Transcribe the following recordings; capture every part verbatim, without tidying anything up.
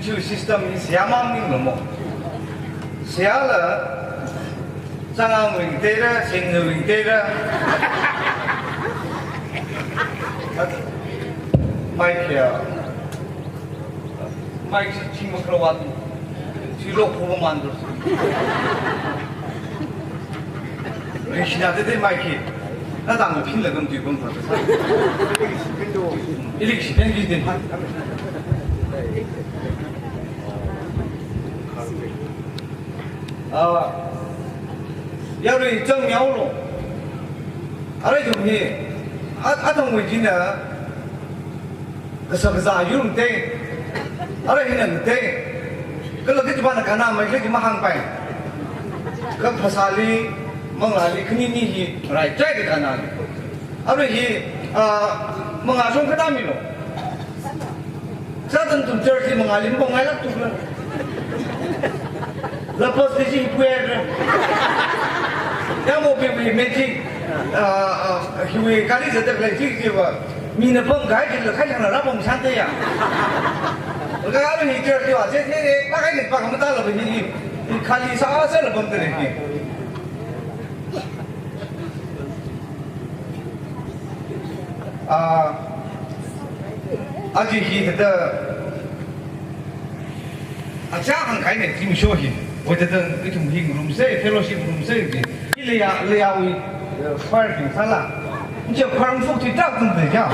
Chu system hi seihā maning lo mo. Seihāla, chāngang ringteira, singna ringteira. Mic ya. Mic si ching makrawat. Chilo ko mandu. Rishina de de mic hi. Na dang pin la gam tu gam pa. Ili shi pen di de. Ah, yarui chang yao lo. Ara jung hi, a, a thang wui jina, kasa kasa yur te, ara hina te, kala kiti bana kana mai kiti mahang pai. Ka phasāli, manglāli, kani ni hi, rai chai de kana. Ara hi, ah, manga song kata mi lo. Satan tum church li mangalim bong ngai lak tuk la. La post li si puer. Ya mo pi pi magic. Ah, ah, hiwi kali sa tak lai jik jik wa. Mina bong gai jik la khai na ra bong sante ya. Ka ni church li wa se se, pa kai ni pa kam ta la ni. Kali sa sa la bong te ni. Ah, aja hi thāda, aja hāngkahai ne, team show hi. Oi thāda, ithum hi ngarumsa, fellowship ngarumsa hi. Hi leiya, leiyawui, eh, choir bing sāla. Nje choir mfuk tui tak tung de ja.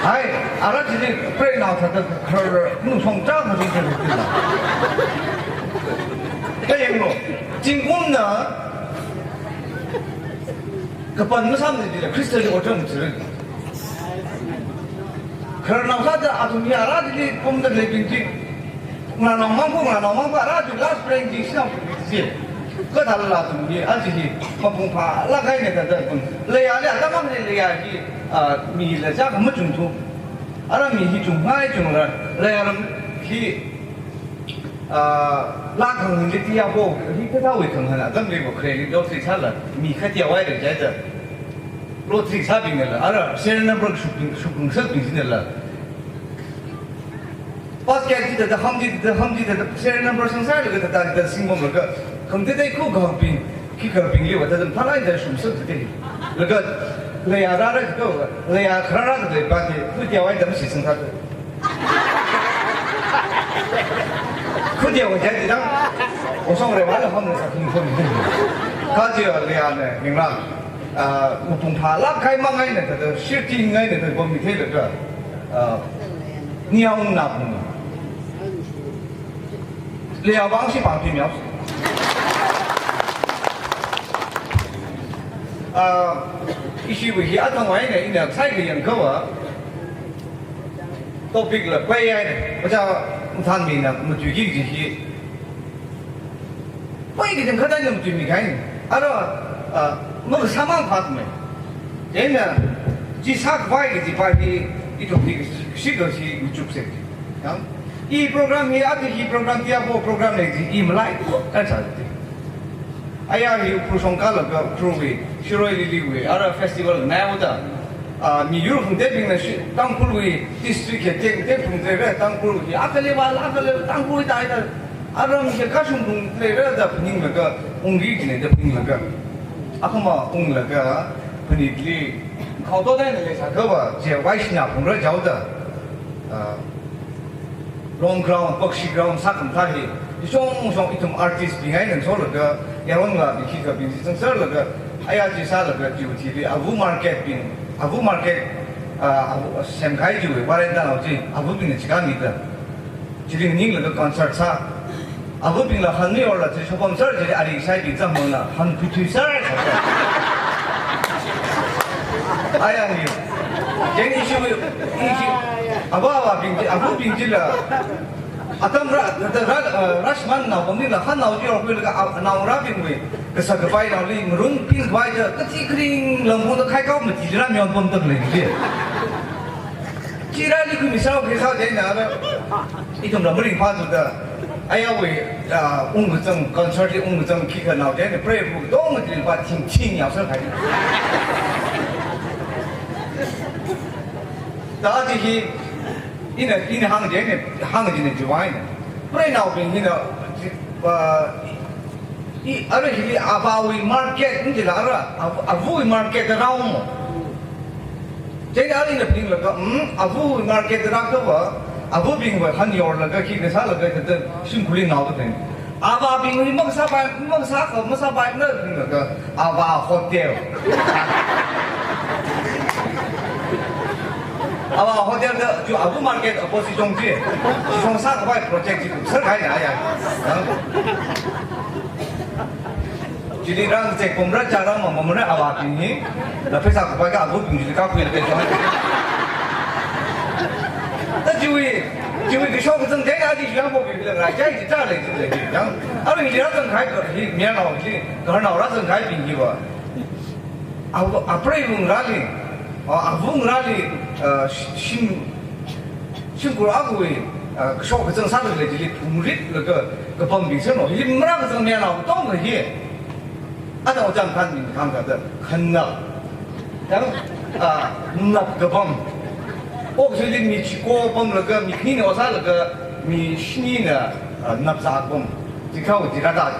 Hai, ara chili pray now thāda, khar, nu song tak tung de ja. Kayang lo, zingkumna, kapan masāmana jila, Khristali otram chili. Khararnao sāda athum hi ara chili pamda leibing chi. Ngarānao mangko, ngarānao mangko ara chi last praying chi sinao chi. Kathālala athum hi, aja hi, mapung phālāk kahai ne thāda kum. Leiyali, atam akhali leiya hi, ah, mila chāk machungthu. Ara mi hi chungngai chungra, leiya ram hi, ah, laa khanghān li tiya bo, hi kathāwui khanghān atam leibo khareli lottery sāla, mi khateowai re jaida. Lottery sābingnala, ara serial number shuk, shukngasakbing sinala. Basket chi thāda, ham chi thāda, ham chi thāda, serial number sangsālaga thāda, thāda singmamlaga, khangatei khu gahakbing, khikha bingli va thāda, thalai da shumsak thāda. Laga, leiya rāra ko, leiya kharā rāda leiba chi, khuiteowai da masi sangthāda. Khuiteo jai dang, osong re wala ham sa king khon. Kaji leiyana, ningla, ah, mapung phālāk kahai mangai na thāda, shirti ngai na thāda, bom mi theilaga, ah, niyaung na pung. Leiya bang si pang pi miao. Ah, ishi wui hi athangwui eina ina sai kayang kawa. Topic la pai ai, pacha mthan mina matuiki ji hi. Pai ki jang khatai na matuimi kai. Ara, ah, makasāmang phat mai. Eina, chi sākhavai kaji pa hi, ithum hi, shi kashi machukse. Yang, i program hi, ati hi program tiya bo program le ji, i malai, kan sa ji. Aya hi Ukhrul shongkalaga Ukhrulwui, Shirui Liliwui, ara festival nai oda. Ah, miyur hungdebingna shi, Tangkhulwui district hi teng, teng phungdere, Tangkhulwui, akhali wala, akhali Tangkhulwui taida. Aram hi kashung phungdere da phaninglaga, ungri jine da phaninglaga. Akhama unglaga, phanitli, khao to dai na leisā kava, je vaishina phungra jaoda. Ah, Long ground, Pakshi ground sākhamtha hi, ishong shong ithum artist bing eina sholaga, yaronla bing khikha bing chi sangserlaga, aya chi sālaga, chi uthi li, avu market bing, avu market, ah, avu, semkahai chi, veranda nao chi, avubingna chika mida. Chili ninglaga concert sā. Avubingla hanmi orla chi shopam sir chi ari sai bing zangmona, han putui sir. Aya ni. Jeng ishi, ishi, ava, avabing chi, avubing chila. Atam ra, ra, ra, eh, Rashman nao, pamni la, han nao ji orkui laga, ah, nao rabingwui, kasa kapai naoli, ngarung ping kapai ja, kati kring, lambu da khai kau mati jira, myon pam tak lei ji. Chira ni kumi sao, kri sao, jai na ra. Ithum la maring pha tu da. Ayawui, ah, ung kachang, concert li ung kachang, khikha nao, jai na, pray bu, dong mati pa, ting, ting, yao sa khai. Da ji hi, Ina, ina hāng jina, hāng jina chiwui eina. Preinaobing hina, uh, i, ara hili avāwui market, ni jila ara, av-, avawui market rāomo. Chieina ara ina phaninglaga, mm, avawui market rākava, avabingva hanyorlaga, khi kasālaga, tata, shimkhurli naoda theng. Avābing hi makasāpai, makasā kha, masāpai na, na ka, Avā Hotel. Avā Hotel da, ju Ava Market opposite chong chi. Chong sākapai project chi, sir kai na ya. Chili rang che kumra charam ma mamra avābing hi. Na pheisā kapai ka avabing chili kakhui la ke chong. Ta chiwui, chiwui kashok kazang jai na di yang bo bi la ngai jai chi ta le chi le yang. Ara hi rāzang khai ka hi mianao hi, garnao rāzang kahaibing hiva. Ava, apreiwui ngarāli, a, avawui ngarāli, a, sh-, shim, shimkhur akhawui, a, kashok kazang sāda lei chili phungritlaga kapambing sāno. Hi marākazang mianao tongkha hi. Atam ojān khan min khang kata khanap. Yang, ah, nap kapam. Okthuili mi chiko pamlaga, mi khanina ot sālaga, mi shinina, ah, nap sākapam. Chikhao chirata.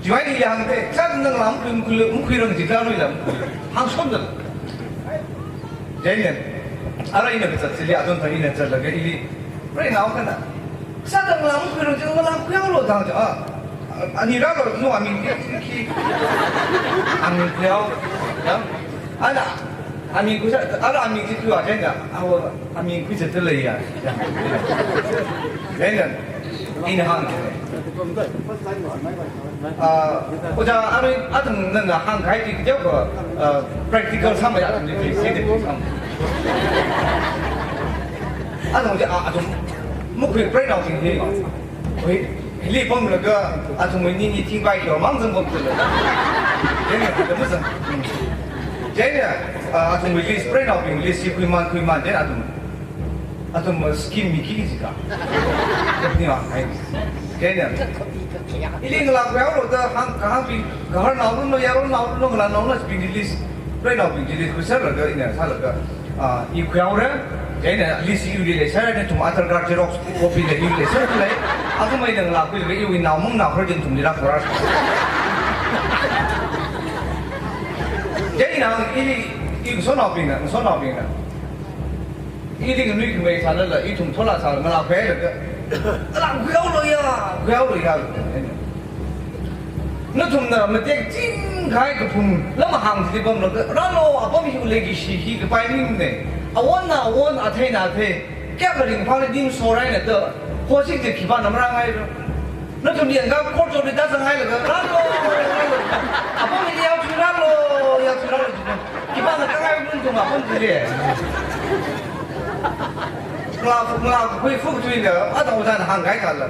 Chiwui eina ili hāngda, chān nang lam khui, khui, khuirang chila rui lam khui. Hāngshonda. Chieina, ara ina kazat chili, atam thang ina zatlaga ili. Preinao khana. Sāda ngalā makhuirang chi, ngalā khuihaolo da chi, a. Ani rālo, no aming khi, khi. Aming khuihao. Ya. Ana, aming khuisa, ara aming chi khuiwa chieina, awo, aming khuisa tala ya. Ya. Chieina, ina hāng. Ah, ojā, arui, athumna hāngkahai chi, kajao ko, ah, practical sāmei athumli, please, say the please, sam. Athum chi, ah, athum, makhui preinaobing hi. Hui, hili pamlaga, athum hui ni ni thingpai kyo, mang zang pam zang. Then, athum zang. Hmm. Then, ah, athum hui list, preinaobing list, hi khuiman, khuiman, then athum. Athum, uh, scheme mi khi jika. Ni wa hai. Kaya. Ili ngalā khuihaolo da hāng, kahāng pi, gaharnao no, yaronao no, ngalānao no, bing list. Preinaobing list khuisālaga, ina sālaga. Ah, i khuihaora. Kaya, list iwuili leisāra, nathum Aadhaar card xerox copy la iwuili leisāra lei. Athum eina ngalā khuilaga iwui naomang naohar chieina athumli rākhuira. Kaya, ili, i ngasotnaobingna, ngasotnaobingna. Ili nganui khamei sālala, ithum thola sāla, ngalā khuihailaga. Ngalā khuihaolo ya, khuihaolo ya. Nathumna matek chingkahai kaphung, lam hāng chi pamlaga, rālo, apam hi leishi hi kapai ning ne. Awonna awon, atheina athei, kayākha ringphāli ning soraina da, hosi chi khipāna marāngaira. Nathum yangkha court chotli tāzanghailaga, rālo, rālo. Apam hi yaothui rālo, yaothui rālo. Khipāna kangai mun tung apam tui le. Ngalā, ngalā khui fu tui le, athum ojāna hāngkahai kala.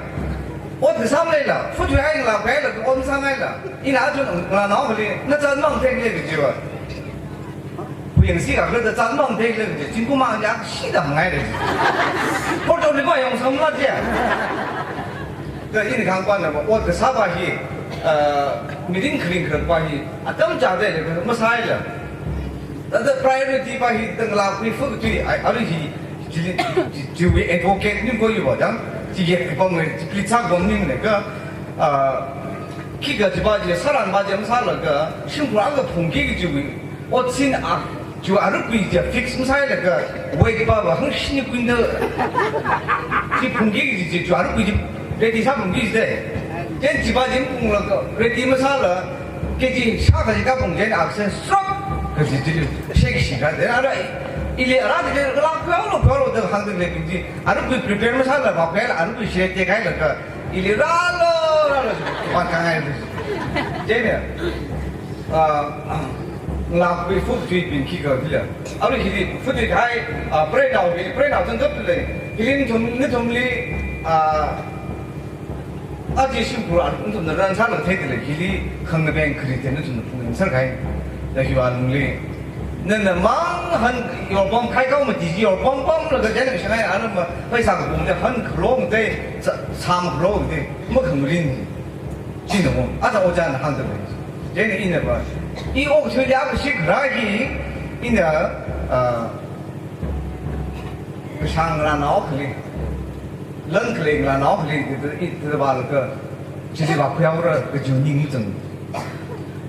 Ot kasā maleila, fu tui hai ngalā khuihaila, ot sāngaila. Ina athum ngalānao holi, na chān mang thei le kajiwa. Hu yangsi ka, na chān mang thei le kaji, chingku mang ya shi da ngai le. Court chotli ba yangsang la je. Da ina kahāng pa na ba, ot kasā pa hi, ah, meeting kharing kharak pa hi, atam chāda le, masāhaila. Thāda priority pa hi, da ngalā khui fu tui, ai, arui hi, chi, chi, chiwui advocate ning ko yu ba dang, chi ye pam ngai, chi pli chak bom ning ne ka, ah, khikha chi pa chi, sāran pa chi masālaga, shimkhur akha phungki kajiwui, Otsin a, chu arukui ja fix masāhailaga, weight pa va hangshini kuinda. Chi phungki ji ji chu arukui ji ready sā phungki ji de. Then chi pa ji phunglaga, ready masāla, kg shākha ji kaphung jen akse srok, kaji ji, shek shi ka de, ara, ili ara de, la, la, la, la, da hāngda le ji, arukui prepare masāla, va, la, arukui share tekahailaga, ili rālo, rālo, pa kangai. Jen ya. Ah, ngalā khui fu tui bing khikha bila. Arui hili fu tui hai, ah, preinaobing, preinao zangkap le. Hili nathum, nathumli, ah, aja shimkhur a, nathumna rān sālaga theida le. Hili khangna beng khari te nathumna phungning sākahai. Da hiva lungli. Nana mang han yorpam khai kau mati ji yorpam pamlaga jana shangai ana ma pheisā kapung te han khalong te sa-, sam khalong te makhangrin. China mo, athum ojāna hāngda lei. Chieina ina ba, i okthuili akha shikra hi, ina, ah, Shang ngarānao akhali, lang khalei ngarānao akhali, ithāda vālaga, chili vākhuihaora kaji ning zang.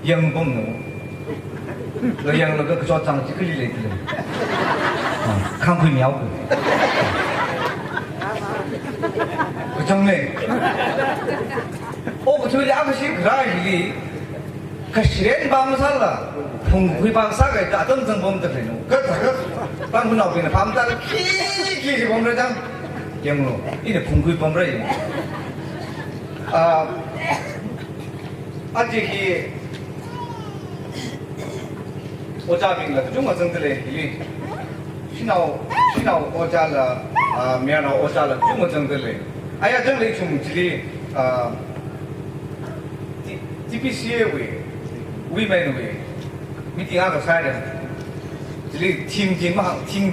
Yangpamna. Lo yanglaga kachot chang chi kali lei kali. Ah, khangkhui miao kha. Kachang lei. O, kachuli akha shi kharā hili. Kashiren pam sāla, phungkhui pam sākahai ta atam zangpamda leino. Kathāda, pamkunaobingna pamda khi, khi, khi pamra chang. Yanglu, ina phungkhui pamra yanglu. Ah, aja hi, ojābingla kachungkha zangda lei, hili. Shanao, shanao ojāla, ah, mayarnao ojāla kachungkha zangda lei. Aya zangli chum chili, ah, T-, TPCA wui, women wui, meeting akha sāda. Chili theme chi mahāng, theme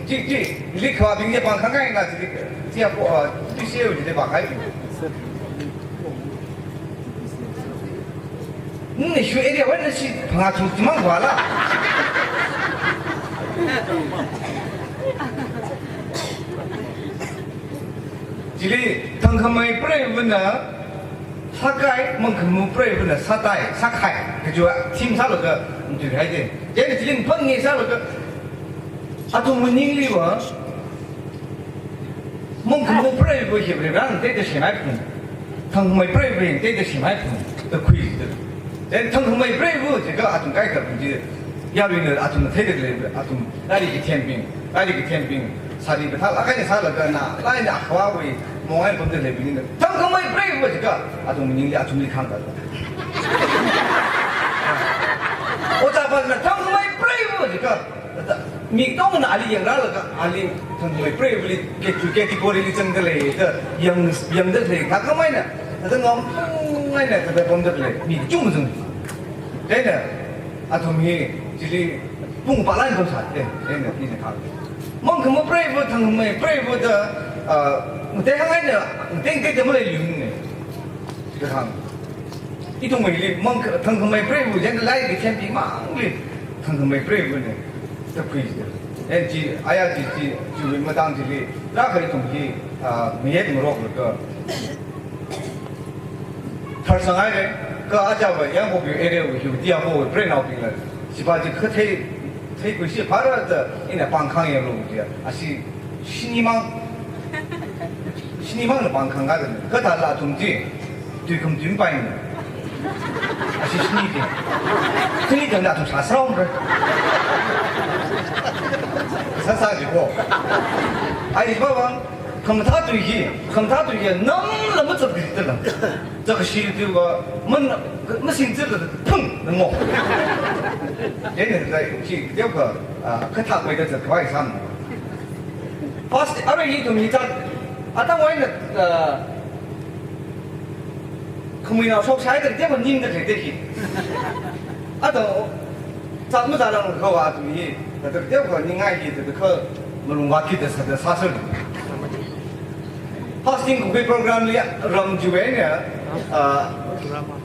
chi, chi, chili khavābing chi pāng khangai na chili, chi apo, ah, TPCA wui chili pāng khangai. Nana shu area wui nashi phangā chungkha mang vāla. Chili thangkhamei preivana sākai, mangkhamei preivana sātai, sākhai, kajiwui theme sālaga, mtui hai de. Chieina chili phang nge sālaga, athum ningli va, mangkhamei preiva hi Varivarana teida semhai phung. Thangkhamei preiva hi teida semhai phung. Da khuida. Then thangkhamei preiva jiakha athum kaikha phung chi. Yaruina athum theida lei, athum lairik kathembing, lairik kathembing, sari kathā lāk eina sālaga na, laina akhawui, mong eina pamda leibingna. Thangkhamei preiva jiakha, athum ningli athumli khangda. Ojā pana thangkhamei preiva jiakha, mi tongna ali yangrālaga, ali thangkhamei preivali, katu category li zangda lei, da yang, yangda lei, thākhameina, da ngam ngaina, da pamda lei, mi kachungkha zang. Chieina, athum hi, chili, pung palan pamsā, eh, chieina, ina khang. Mangkhamei preiva, thangkhamei preiva da, ah, mate hāngngaina, mate teida maleilui ne. Kathang. Ithumwuili mang thangkhamei preiva, chieina lairik kathembing mangli thangkhamei preivana. Da khuida. Eh, chi, aya chi, chi, chiwui matang chili, rākha ithum hi, ah, mayet ngaroklaga. Tharsang haira, kha aja va, Yangpokpi area wui, hiwui Tiyapowui preinaobingla. Sipā chi kha thei, theikhuishi phāra da, ina pāng khangailu jiakha, ashi, shinimang. Shinimangna pāng khangailu. Kathāla athum chi, tui khamathā tui mapaina. Ashi shini chi. Khani tangda athum sāsāra. Sāsā jiko. Ai, baba, khamathā tui hi, khamathā tui hi, namla mazat kajida la. Zat kashi tui va, man, masing zat la, thang, namo. Chieina, zai, chi, teokha, ah, kathak maida zat khavai sāna. First, arui ithum hi zat, atangwui eina, ah, khamuinao shokshai da, teokha ningda khalei hi. Ato, zat mazatlang kha va athum hi, da, da, teokha ningai hi, da, da, kha malung vātkida sāda sāsāra. Fasting khuikhui program li ram chiwui eina, ah,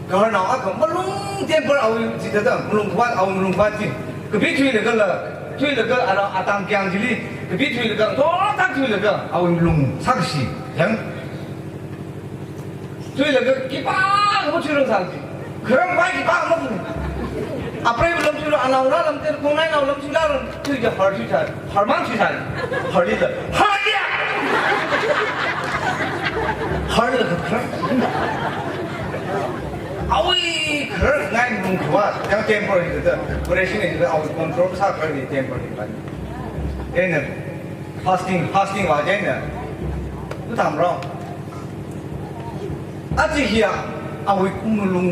gaharnao akha malung temple awui chithāda, malung khavāt, awui malung khavāt chi. Kapi thuilagala, thuilaga ara atang kyang chili, kapi thuilaga, thothat thuilaga, awui malung sākashi, yang. Thuilaga khipākha mathuirang sākashi. Kharam pai khipākha mathui. Apreiva lam thuilu, anaongarā lam thuilu, khongnainao lam thuilu, lam thuilaga har thuisai, harmang thuisai. Harlila, harya! Harlaga kharar. Awui kharar ngai malung khavāt, yang temple hithāda, operation hithāda, awui control sākharar hi temple hi pan. Chieina, fasting, fasting va chieina. Mathāmara. Aja hiya, awui malung,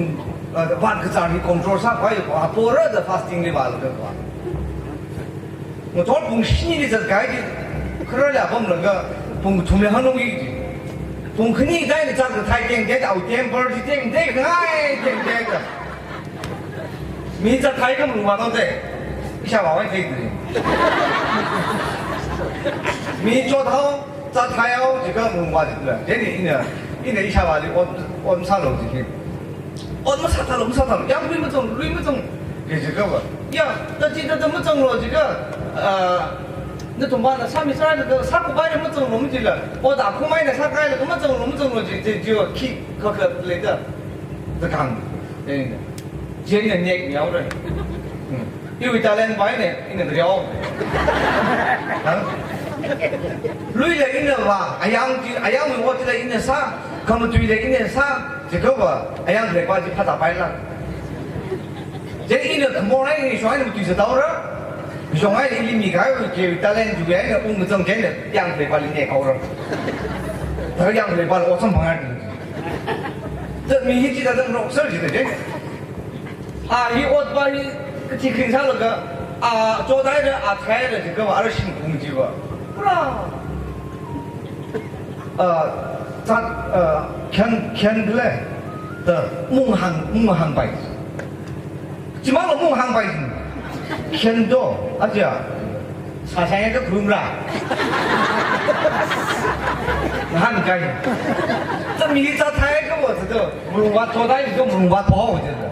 ah, vātkazar hi control sākhavai, apora da fasting li vālaga va. Ngathor pung shinili zatkahai chi, khararli apamlaga, pung kathumli hāngngai chi. Pung khani daina zat kathei tengda, awui temple chi tengda, ngai tengda. Mi zatkahai kha malung vātao de. Ishāvāwui theida. Mi chothao, zathao, jiakha malung vātao de. Chieina ina, ina ishāvāli ot, ot masālu jiakha. Ot masāthālu, masāthālu. Yangkhui mazang, lui mazang. Kaji jiakha va. Ya, da chi da da mazanglu jiakha, ah, Tumpana sāmi sālaga sākhuipaira mazanglu majila. Oda khuimeina sākhuilaga mazanglu mazanglu ji, ji, ji, khi, kha, kha, leida. Zakang. Eh, jina nek miaora. Hmm. Iwui talent paina, ina kariao. Ha? Luila ina vā, ayang chi, ayangwui ot chila ina sā, khamatuila ina sā, jiakha vā, ayang khaleipa chi phāzāpaila. Chieina ina khamor eina shong eina matui sātaora. Shong eina ili mikahai kachi talent chi eina ungkazang chieina ayang khaleipali nekhaora. Thāda ayang khaleipala ot samphanga. Thāda mi hi chithāda ngarokser jida chieina. A hi otpa hi kachi kharing sālaga, a chothaira, a thāhaira jiakha vā, ara shimkhur chiva. Pura. Ah, zat, ah, khen, khen le, da, munghang, munghangpai. Chimangla munghangpai. Khen do, aja, sāsāya ka krum ra. Ngahānkai. Zat mi zat thāya ka vā zat do, mungva thoda do, mungva tho, zat do.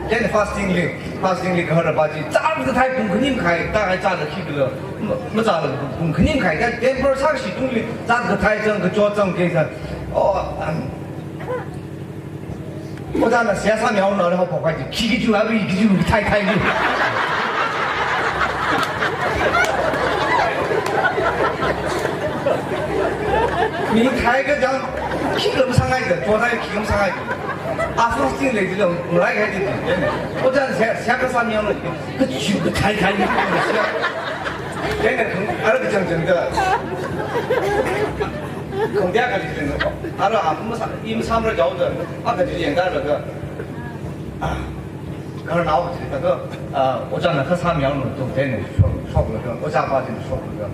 Then fasting li, fasting li kahara pa chi, zat kathai pung khani makhai, tākahai zat la khikhala, ma, mazatla pung khani makhai, ka temper sākashi tungli, zat kathai zang, kachot zang, kei zang. Oh, um, ojāna seihā sāmihaonaoli haophok kahai chi, khi kachi abi, kachi kathai thai li. Mi thāya kachang, khikhala masāngaida, chothai khikhala masāngaida. After sting lei jilong, ngalai kahai ji. Ojāna seihā, seihā kasā mihaonaoli, kachi kathai thai ni. Chieina khang, ara kachang chang da. Khang dia kali jilong. Ara a masā, i masāmara jaoda. A kaji yangda laga. Ah. Khararnao jida ka, ah, ojāna kasā mihaonaoli, chieina shok, shoklaga, ojāpa jina shoklaga.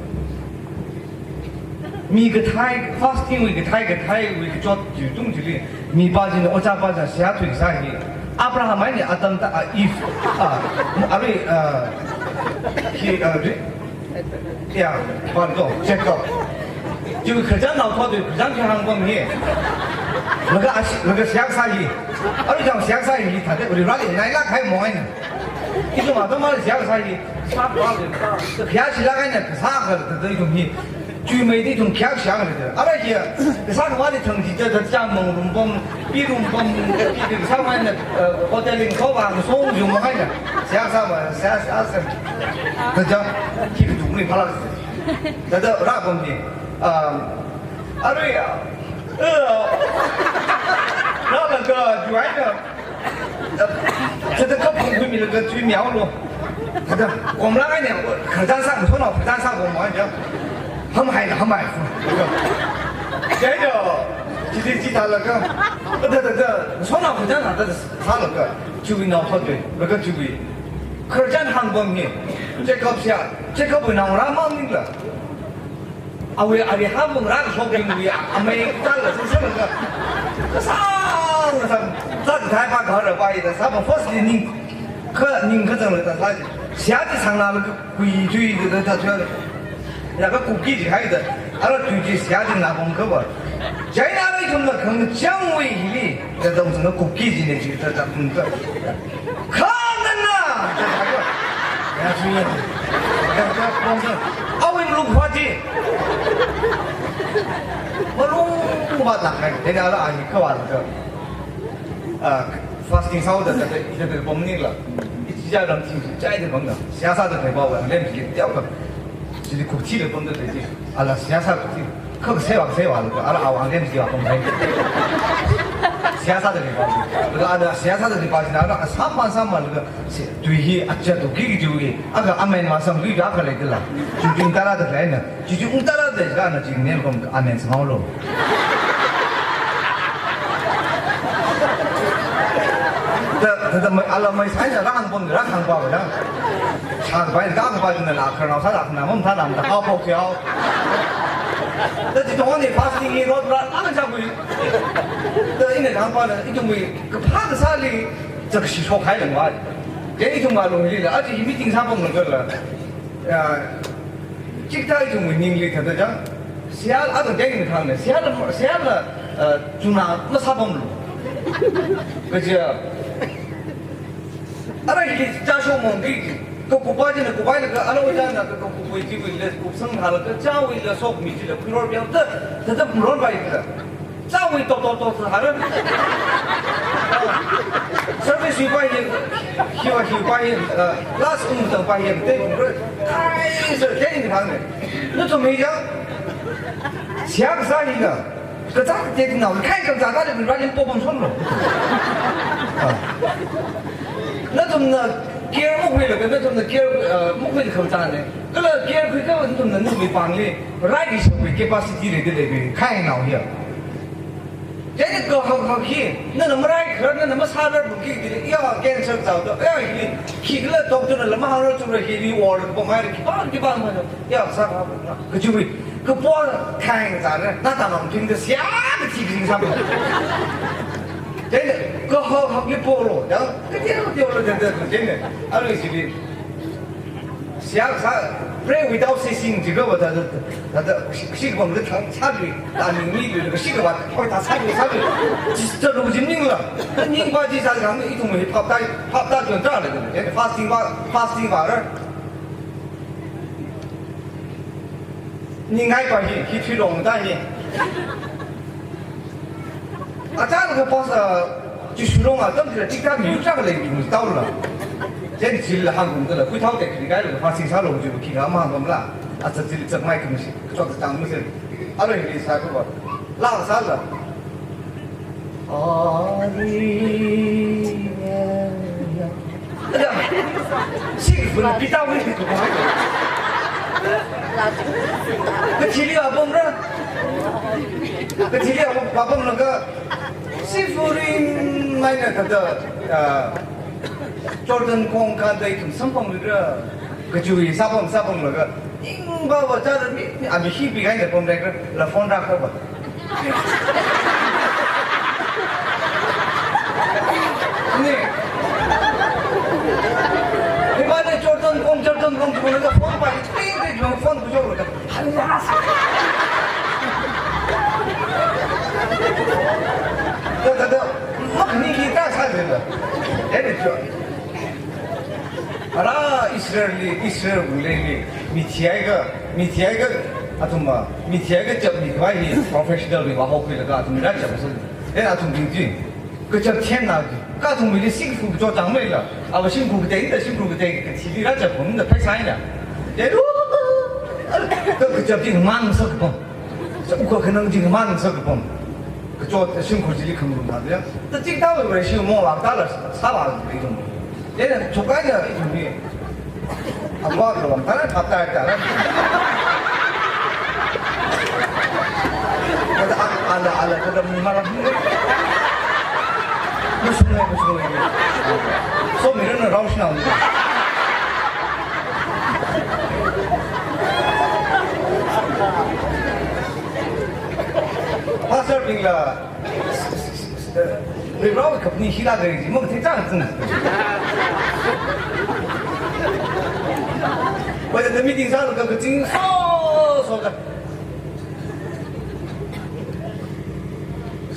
Mi kathai, fasting wui kathai, kathaiwui kachot chi tung chili, mipa china, ojāpa china seihā thuikasā hi. Abraham eina Adam ta, ah, Eve, ah, arui, ah, hi, ah, ri-, ya, pān to, Jacob. Chiwui khararchan naothotwui khararchan khi hāngpam hi. Laga ashi, laga seihā kasā hi. Arui chang seihā kasā hi, thāda, Vareli ngailāk kahai mong eina. Ithum atam mali seihā kasā hi, sāpam le, khayāshilāk eina kasā khala da ithum hi, chuimeida ithum khayāshilāk eina da. Ara hi, kasā kavāli thang chi da, da chāmang rumpam, pi rumpam, pi kasā mai na, eh, hotel ling kho vang song jung ma hai na. Seihā kasā ma, seihā, seihā kasā. Da chāng, khi kathumli phalak. Da da rāpam ni. Um, arui, eh, rālaga, juai da. Thāda kapung khuimilaga chuimihaolu. Thāda, komlāk eina, khararchan sā, masonao khararchan sāpam haida. Hamhai la, hamhai. Chieina, chili chithālaga. Thāda, thāda, masonao khararchan sā, thāda, sālaga. Chiwui naothotwui, laga chiwui. Khararchan hāngpam hi. Jacob seihā, Jacobwui naongarā maningla. Awui, awui hāngpam rākashok ringwui, amei tala sāsālaga. Kasāng, kasāng, zat kathai pa kahara pa hi da, sāpam first li ning, kha ning kazangla da sā chi. Seihā chi sāngnalaga kui tui da da da da. Ya ka kuki chi hai da, ara tui chi seihā chi nāpam kha vā. Chieina ara ithumna khangachāngwui hili, da da ithumna kuki chi ne chi da da kum ka. Khanana! Ya, suya. Ya, ya, ya, ya. Awui malung phāti. Malung phālāk kahai. Chieina ala ahi kavālaga. Ah, fasting sāhaoda, da, da, da, da, pamnila. Ichichā lam ting, chai da pamna. Seihā sāda khaleipa vang, lem ki, tiao ka. Chili kukti da pamda da ji. Ala seihā sā kukti. Kha kasā vā, kasā vā, laga, ara awui lem ji vā pamhai. Seihā sāda khaleipa. Laga, ara seihā sāda khaleipa, china, ara, sāma, sāma, laga, se, tui hi, acha, tu, ki, ki, ju, ki, aga, amen, ma, sam, ki, ki, aga, lei, kala. Ju, ju, tara, da, lei, na. Ju, ju, tara, da, ga, na, ji, ne, kom, amen, sam, lo. Da, da, da, mai, ala, mai, sai, na, rang, pam, rang, hang, pa, da. Shākhavai, tākhavai china la khararnao sāda khanā mamathā lam da haophok thiao. Da chithāda ni fasting hi rot rat ang chakui. Da ina hāngpana, ithumwui kaphā kasāli zakshi shokhai lengva. Chieina ithum ngalunglila, aja hi meeting sāpamlaga la. Ya, chikathā ithumwui ningli thāda chang. Seihā, aja deng ni khangna, seihā la, seihā la, eh, chuna masāpamlu. Kaja, ara hili chāshok mong ki, Kakupa china kupailaga, alo china kakupwui chiwuila kupsang halaga, chawuila sokmi chila khuiror biang ta, ta ta ron bai ta. Chawui tok tok tok ta haran. Service yu pai hin, hiwa hiu pai hin, ah, last ung tang pai hin, te ung re. Ai, sir, te ni hang ne. Nathum mi jang. Siang sa hin na. Kazā kateonaoli, khai kazā kala min rālim popom shonlo. Ah. Nathumna care makhuilaga, nathumna care, ah, makhuilaga kazāne. Kala care khuikha nathumna nawui pāngli, rai kashapwui capacity leida leibing, khainao hiya. Chieina kahak hak hi, nana marai kharar, nana masārar bungki dili, ya, cancer zāoda, ya, hi, khikhala doctor nala mahāngrar chura hili, or, pamai, khipā, khipā, ma, ya, sā, kachiwui. Kapo thang zāra, na ta nong ting da sia da chi kring sam. Then, kahak hak li polo, da, kateo teo lo da da, then, arui chili. Sia sa, pray without ceasing, jiga ba da, da, da, da, shi, shi bang da thang sa bi, da ni ni bi, shi ga ba, oi, ta sa bi, sa bi. Chi ta lu jin ning la. Ning ba ji sa ga, ithum hi phap tai, phap tai tun ta le, then fasting ba, fasting ba ra. Ningai pa hi, hi thui long ta hi. Achālakha pastor, Jishu long atam chila chikta mi yuk chang lei mi tau la. Chen chil la hang kum ta la, khui thao te kri kai la, fasting sā long ju ki ga ma ngam la. Acha chil chak mai kum si, chok ta tang mu si. Alo hi sa ko ba. La sa la. Hallelujah. Sing pun pita wui. Kachili apam ra. Kachili apam, apam laga. Sifurin mai na kata, ah, Jordan kong kanda ithum sampang ra. Kachiwui sapam, sapam laga. Ning ba ba cha mi, mi, ami hi bi kai na pom dai kra, la phone ra kra ba. Ni. Ni ba ni Jordan kong, Jordan kong, kong na phone ba, ting, ting, phone ku jo. Hanya. Da, da, da. Mak ni kita sa de la. Eh, ni jo. Ara Israel li, Israel wunglei li, mi thihaiakha, mi thihaiakha, athum ma, mi thihaiakha chap mi khavai hi professional mi va hokhuilaga athum mi rāchap sā. Then athum bing chi. Kachap thiem na, ka athum mi li singkhu cho chang mei la. Ava singkhu katei da, singkhu katei kathili rāchap kum da phai sai na. Then, ka, kachap chi man sa kapam. Sa uka khanang chi man sa kapam. Kachot singkhu chili khangrum thāda. Ta chik ta wei wei shi mo wa ta la sa wa ri dong. Then chukai na ri dong ni. Apa ka wang ta la ta ta ta la. Kata ala ala kata mara. Mushung le mushung le. So mi ren na rau shi na. Pastor bing la, eh, Reverend Kapni hila gari ji, mong ting chang chang. Wajah the meeting sa ka kaching so so ka.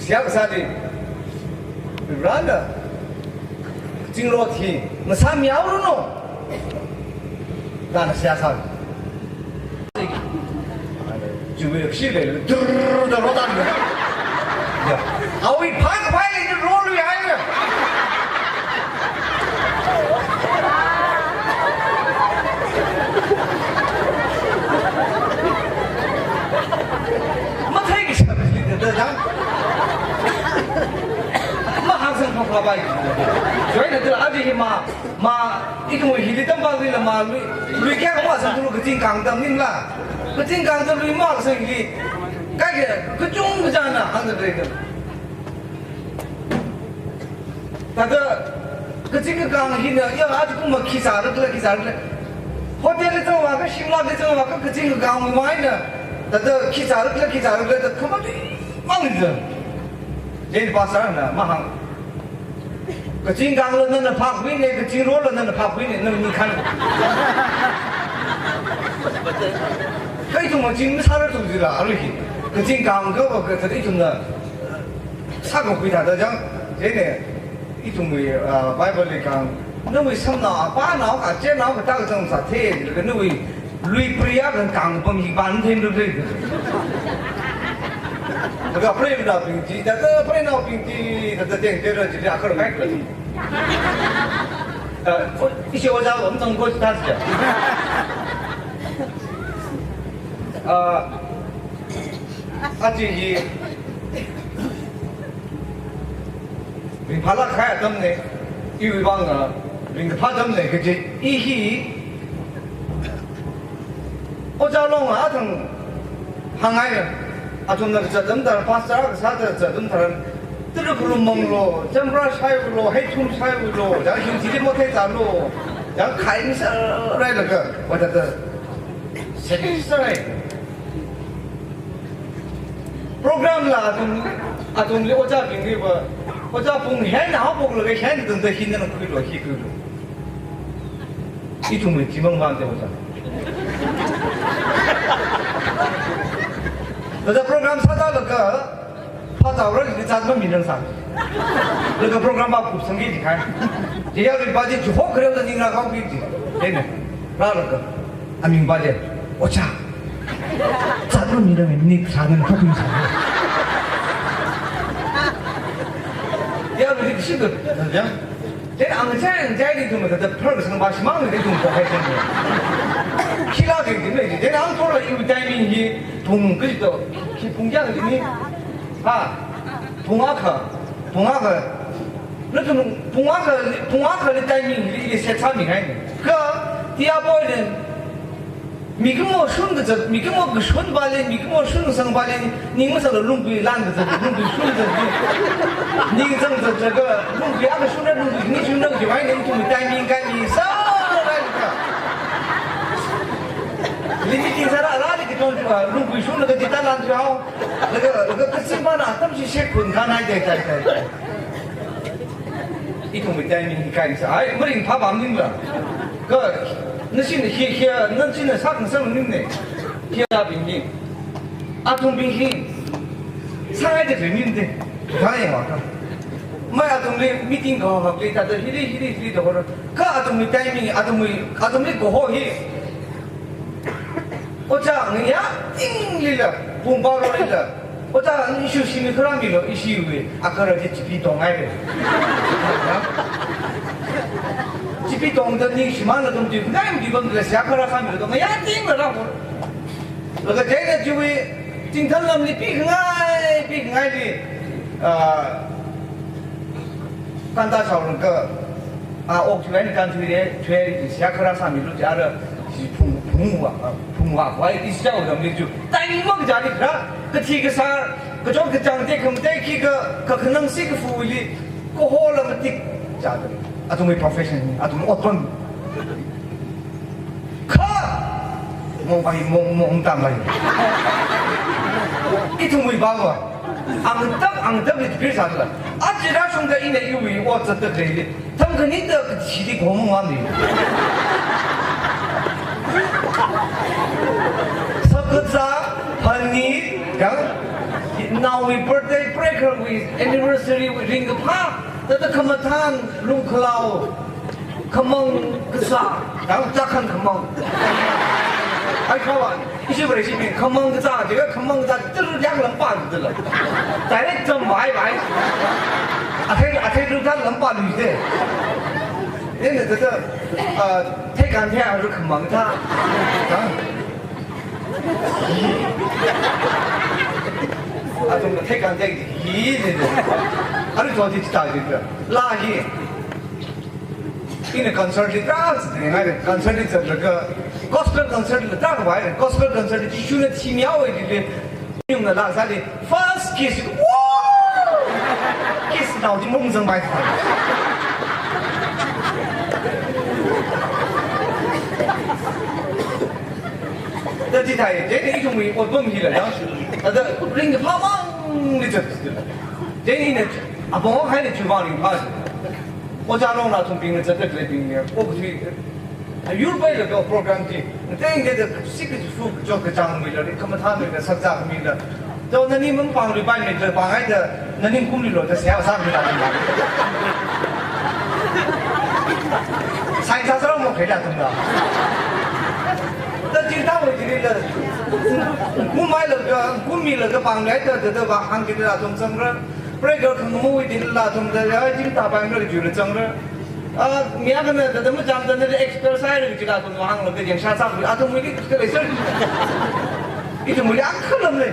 Siang sa di, Reverend, kaching lo thi, masa miao ru no. Dana siang sa. Chiwui shi le, durr da ro dan. Ya. Awui phai phai le ro lu ya ya. Mathei ki shap li da da. Mahāngsang phapha bai. Join da aji hi ma. Ma, ithum hili tam ba lui la ma lui, lui kya ma sa tu kaching kang tam ning la. Kaching kang tam lui ma sa hili. Kai ke, kachung kachana hāng da dai da. Tada, kaching kang hina, ya, aji kum ma khi sa rak la, khi sa rak la. Hotel le zang wa ka, Shimla le zang wa ka, kaching kang mai na. Tada, khi sa rak la, khi sa rak la, ta kama di, mang da. Jen pastor na, mahāng. Kaching kang la nana phak wui ne, kaching ro la nana phak wui ne, nana ni khan. Kai tung ma ching sa ra tung jila, arui hi. Kaching kang ka ba ka tadi tung na. Sa ko kui ta da jang, je ne, itung wui, ah, Bible li kang, Nawui samnao, apanao, achinao, kathā kachang sāthe, laga nawui lui priya kan kang pam hi ban them lu de. Laga preinaobing chi, thāda preinaobing chi, thāda tengtera chi, akhar kai kali. Ah, ishi ojā lo, amtang ko chi thāsi ya. Ah, achi hi, ringphālāk kahai atamna, iwui vangna ringkaphā atamna kaji, i hi, ojā long athang hāngngaina, athumna kazat atam tharan, pastor akha sāda kazat atam tharan, tara kharum manglo, chambra shaiulo, heithum shaiulo, yang hingchili mothei zālo, yang khai mi sārai laga, wa thāda, sārai. Program la athum, athumli ojābingli va, ojā pung hen haophoklaga hen tangda hi nana khuilu, hi khuilu. Ithumli chimang bante ojā. Thāda program sāda laga, pha taora li zat maminang sā. Laga program va kupsangki jikahai. Chiya ri va chi chihok khareo da ningra kaoki ji. Ene. Rālaga. Aming va le. Ojā. Zat maminang ni sānang khatung sā. Ya ri shi da. Ya. Then angchai, angchai ni ithum thāda phar kasang va shimang ni ithum ko hai sāng. Khila ke ithum ni. Then angthor la iwui timing hi pung kaji to. Khi pung kya ni? Ha. Pung akha. Pung akha. Nathum pung akha, pung akhali timing li, li set sāmingai ni. Kha, tia boy then, mikumo shun kazat, mikumo kashun vāli, mikumo shun kasang vāli, ning masāla lunggui lan kazat, lunggui shun kazat, ning zang kazat kha, lunggui akha shunra, lunggui ni shunra, jiwai ning ithum timing kai ni sārai kha. Limiting sāra, rāli katon, lunggui shunlaga jita lan jao. Laga, laga kasimba na atam chi shek khun kanai dai, dai, dai. Ithumwui timing hi kai sā. Ai, maringphā pam ningla. Kha, nashina hi, hi, nashina sākhangasak maningna. Hi abing hi. Athumbing hi. Sāngaida khalei maningde. Kha yangva kha. Mai athumli meeting kahak lei thāda hili, hili, hili da hora. Kha athumwui timing, athumwui, athumli kaho hi. Ojā ngayā tinglila, pung baro lila. Ojā, ishi shimli kharāmilo, ishiwui akhara chi chipi tongngai be. Chipi tongda ningshimānla athum tui ngai mdi bamla seihā kharā sāmilo, ngayā tingla rāho. Laga chieina chiwui, chingthan lamli pikhangai, pikhangaili, ah, kanta shaorang kha, a, ok, chiwui eina kan chiwui re, chiwui re, seihā kharā sāmilu, chi ara, chi phung, phungva, a, phungva, wai, ishi shaoramli chu. Timing makajāli kharā, kathi kasā, kachot kachāng tekhamatei khikha, kakhanang sikafuili, kahola matik, chāda. Athumwui profession, athumwui otpam. Kha! Mong pai, mong, mong tam pai. Ithumwui bawa. Angtap, angtapli tibir sāla. Aja rāshungda ina iwui ot zatda khalei. Thang khanida kachili gomang wamli. Sakazā, phanit, yang, naowui birthday, prekharwui anniversary, wui ringkaphā, thāda khamathān, lungkhalao. Khamang kasā, yang chākhan khamang. Ai khawa, ishi Vareshibing khamang kasā, jiakha khamang kasā, turu yang lampa dala. Direct zam bai bai. Athei, athei ru dan lampa lui de. Then the, the, uh, take on here, ru khamang ta. Athum take on take, hi, hi, hi. Aru to di ta di. La hi. Ina concert li tarākha zatngai, concert li zatlaga, gospel concert li tarākha vai, gospel concert li Jishuna thimihaowa jili, yungna lāksāli, first kiss, wow! Kiss nao chi mungzang vai. Da chi thai, je ni ithumwui otpam hila ya. Da ringphāmang ni zat. Je ni ne, apong hai ni chiwui vang ringphā. Ojā long na thumbing na zatda khaleibing ya. O khui. Yur pai la program chi. Teng de de sik fu jo kachāng mi la, khamathān mi la, sakzā mi la. To nani mung pang lui pai mi la, pang ai da, nani kum li lo da seihā sāmi la. Science sāsāra mo khaila athumla. Da jingtā wui jilila. Kummailaga, kummilaga pānglei da, da, da, ba hāngkida athum zangra. Break khangamu wui jilila athum da, ya, jingtā pāngra jila zangra. Ah, mi akhana da, da, machāng da, da, exercise jila athum hānglaga yangsā sā, athum wui di khalei sir. Ithum wui akhalam lei.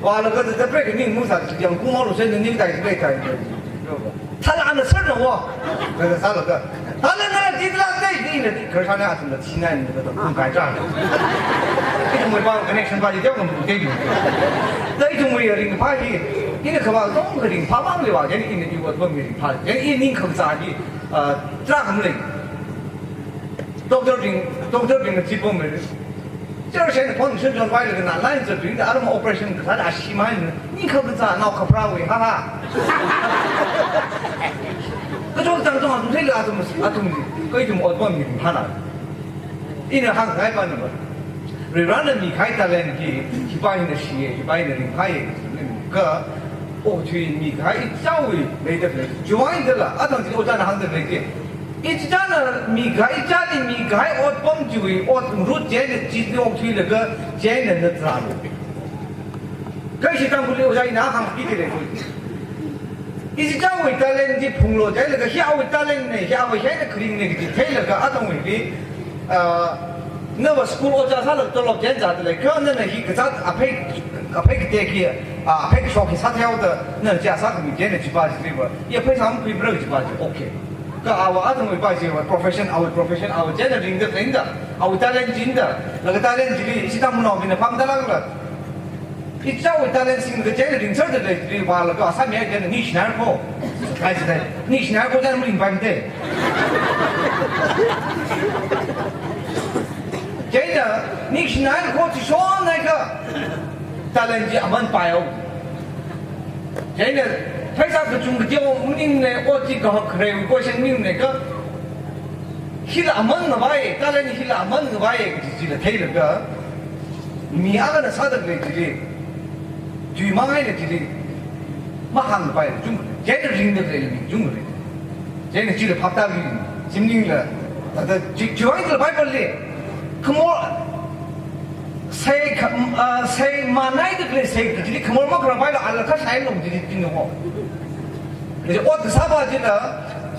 Vālaga da, da, break ningmu sā, yang kumalo sir, ning tai, tai, tai. Thāla ana sir na wo. Thāla sālaga. Thāla na di la dai di na di. Kar sāna athumla thina ni da kum kai cha. Ithumwui pa connection pa di teo ngam te yu. Da ithumwui ringphā hi. Ina kaba tong ringphā mang leiva. Chieina ina iwui otpam ringphā. Chieina i ning khangachā hi. Ah, tarākha malei. Doctor bing, doctor bingna chi pom malei. Chieina phone shin chonvailaga na line zatbingda aram operation kasā da ashi mai ni. Ning khangachā nao khaprāwui, ha ha. Kachot chang chang athum theila athum, athum, kha ithum otpam ringphāna. Ina hāngngai pa na ba. Varivarana mikahai talent hi, hipa hina shiye, hipa hina ringphāye. Kha, okathui mikahai ichāwui leida lei. Chiwuivang dala, athang chi ojāna hāngda lei chi. Ichāna mikahai, ichāli mikahai otpam chiwui, ot ngarut chieina chi ni okthuilaga, chieina na tharālu. Kha ishi Tangkhulli ojā ina hāngki khalei khui. Ichāwui talent chi phunglo chieina, kha hi awui talent ne, hi awui hina kharing ne kaji theilaga athangwui hi, ah, nava school ojā sālaga tolop chieina zāda lei, kha nana hi kazāt aphei, aphei katek hi, ah, aphei kashok hi sāthaoda, nana chi sākhami chieina chipa chili va, ya pheisā makhuimara chipa chi, okay. Kha awui athangwui pa chi va profession, awui profession, awui chieina ringda leinda, awui talent chi da, laga talent chili, ishi Tangkhulnaobingna pamda lākla. Ichāwui talent singda chieina ringserda lei, ri vālaga, sāmi chieina ningshinai ko. Kai chi dai, ningshinai ko chieina ringpaimate. Chieina, ningshinai ko chi shonai kha, talent chi aman payo. Chieina, pheisā kachungkha chi o maningne, ot chi kahak kharei, question maningne kha, hila aman ngavai, talent hila aman ngavai, kaji chila theilaga, mi akhana sāda lei chili, tui mangaina chili, mahāngpai chung, chieina ringda lei mi chungri. Chieina chili phaptāli, chimningla, thāda chi, chiwuivang Bible li, khamor, sei kha, ah, sei manai da lei sei chili khamor makharāpaila ala kha sai long chili tinho. Kaji ot kasāpa chila,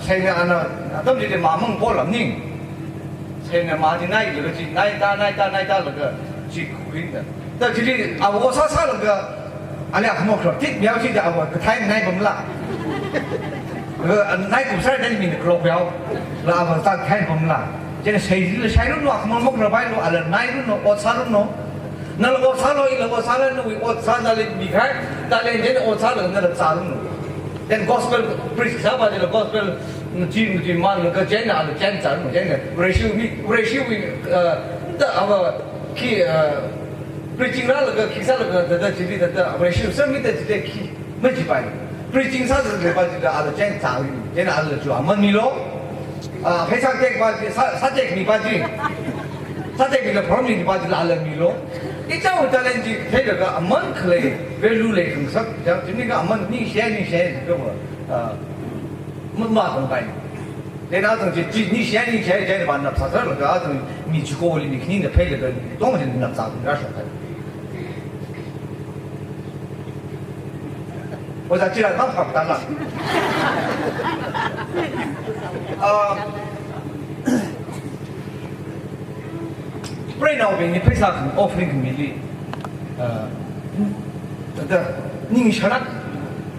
seina ana, atam chili mamang polam ning. Seina ma chi nailaga chi, naita, naita, naitalaga chi khuinda. Da chili, awui ot sāsālaga, ali akhamor kharā, tit miao chi da awui kathai nai pamla. Eh, nai kum sāra da mina kharok miao. La awui kathai pamla. Chieina sei chili, seiranu, akhamor makharāpailu, ala nairanu, ot sāranu. Nala ot sālu, ila ot sālu, nawui ot sā, nali mikahai, nali chieina ot sālu, nala zāranu. Then gospel preach sāpa chila gospel, mm, chi, chi manlaga chieina, ala chieina zāranu, chieina, Vareshi mi, Vareshi mi, uh, da, awui, khi, uh, preaching rālaga, khi sālaga, thāda, chili, thāda, Vareshi sāmida, chili, khi, majipai. Preaching sāda leipa chila ala chieina zāli, chieina ala chi aman milo. Ah, pheisā tekpa chi, sā, sātekmipa chi. Sātekmila problem mipa chila ala milo. Ichāwui talent chi theilaga aman khalei value leikhangasak, chang, chimningkha aman ningshai, ningshai, kha, ah, ma, matongpai. Chieina athang chi, chi ningshai, ningshai, chieina vānap sāsālaga athang mi chikoli mi khanina pheilaga, tong chieina nap sākhangarā shokkai. Ojā chila tam phap tala. Ah, preinaobingli pheisā kha offering khamili, ah, thāda ning sharā.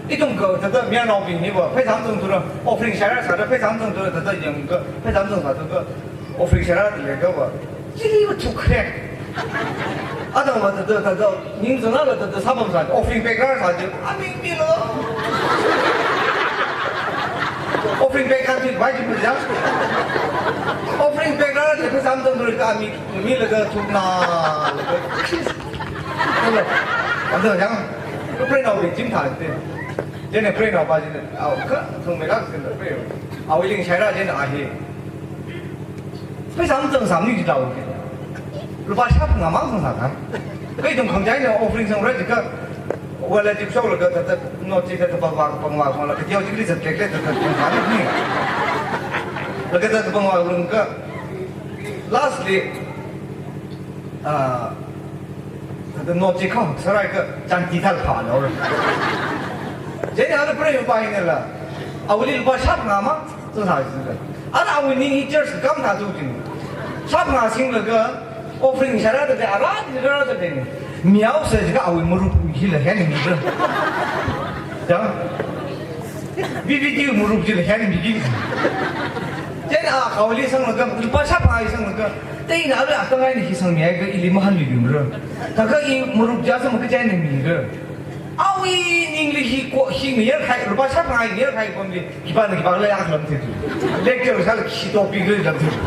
Ithum kha thāda mayarnaobingli va pheisā mazangthura offering sharā sāda pheisā mazangthura thāda yangkha pheisā mazang sāda kha offering sharāda leikha va. Chili va thukkharek. Athang va thāda, thāda, ning zangla thāda sāpam sā, offering bag rāsā chi, aming milo. Offering bag kan chi, vai chi mujang. Offering bag rāra chi, pheisā mazangthura kha, ami, milaga thukna, laga. Thāda, thāda yang, preinaobing chimtha te. Chieina preinaopa china, awui kha, thangmeilāk china preinao. Awui lingshai rā china a hi. Pheisā mazang sāmani jidao. Lupā shāphangā mang zang sākha. Kha ithum khangachāna offering zangra jikha. Wala chi shoklaga thāda note chi thāda pangvā, pangvā, pangvā, kateokha chili zatlekle thāda pangvāni. Laga thāda pangvālungkha, lastly, ah, thāda note chi kha sāraikha chānti thāda phāhaora. Chieina ana preiva pa hinala, awuili lupā shāphangā ma, sāsāsāda. Ana awui ning hi church kakam thāda tui china. Shāphangā singlaga offering shārada de, ara de, ara de. Mihaosa jiakha awui marup hila hāngmira. Ya. V V D marup hila hāngmi. Chieina a khaoli sanglaga, lupā shāphangā sanglaga, teina ala atangai ni hi sangmiakha ili mahānluimira. Thākha i marup ja sangma kaja eina mira. Awui ningli hi ko, hi ngayar khai, lupā shāphangā ngayar khai pamli, khipāna khipāla yākhalam theithu. Lecture sāla khi topic li lam theithu.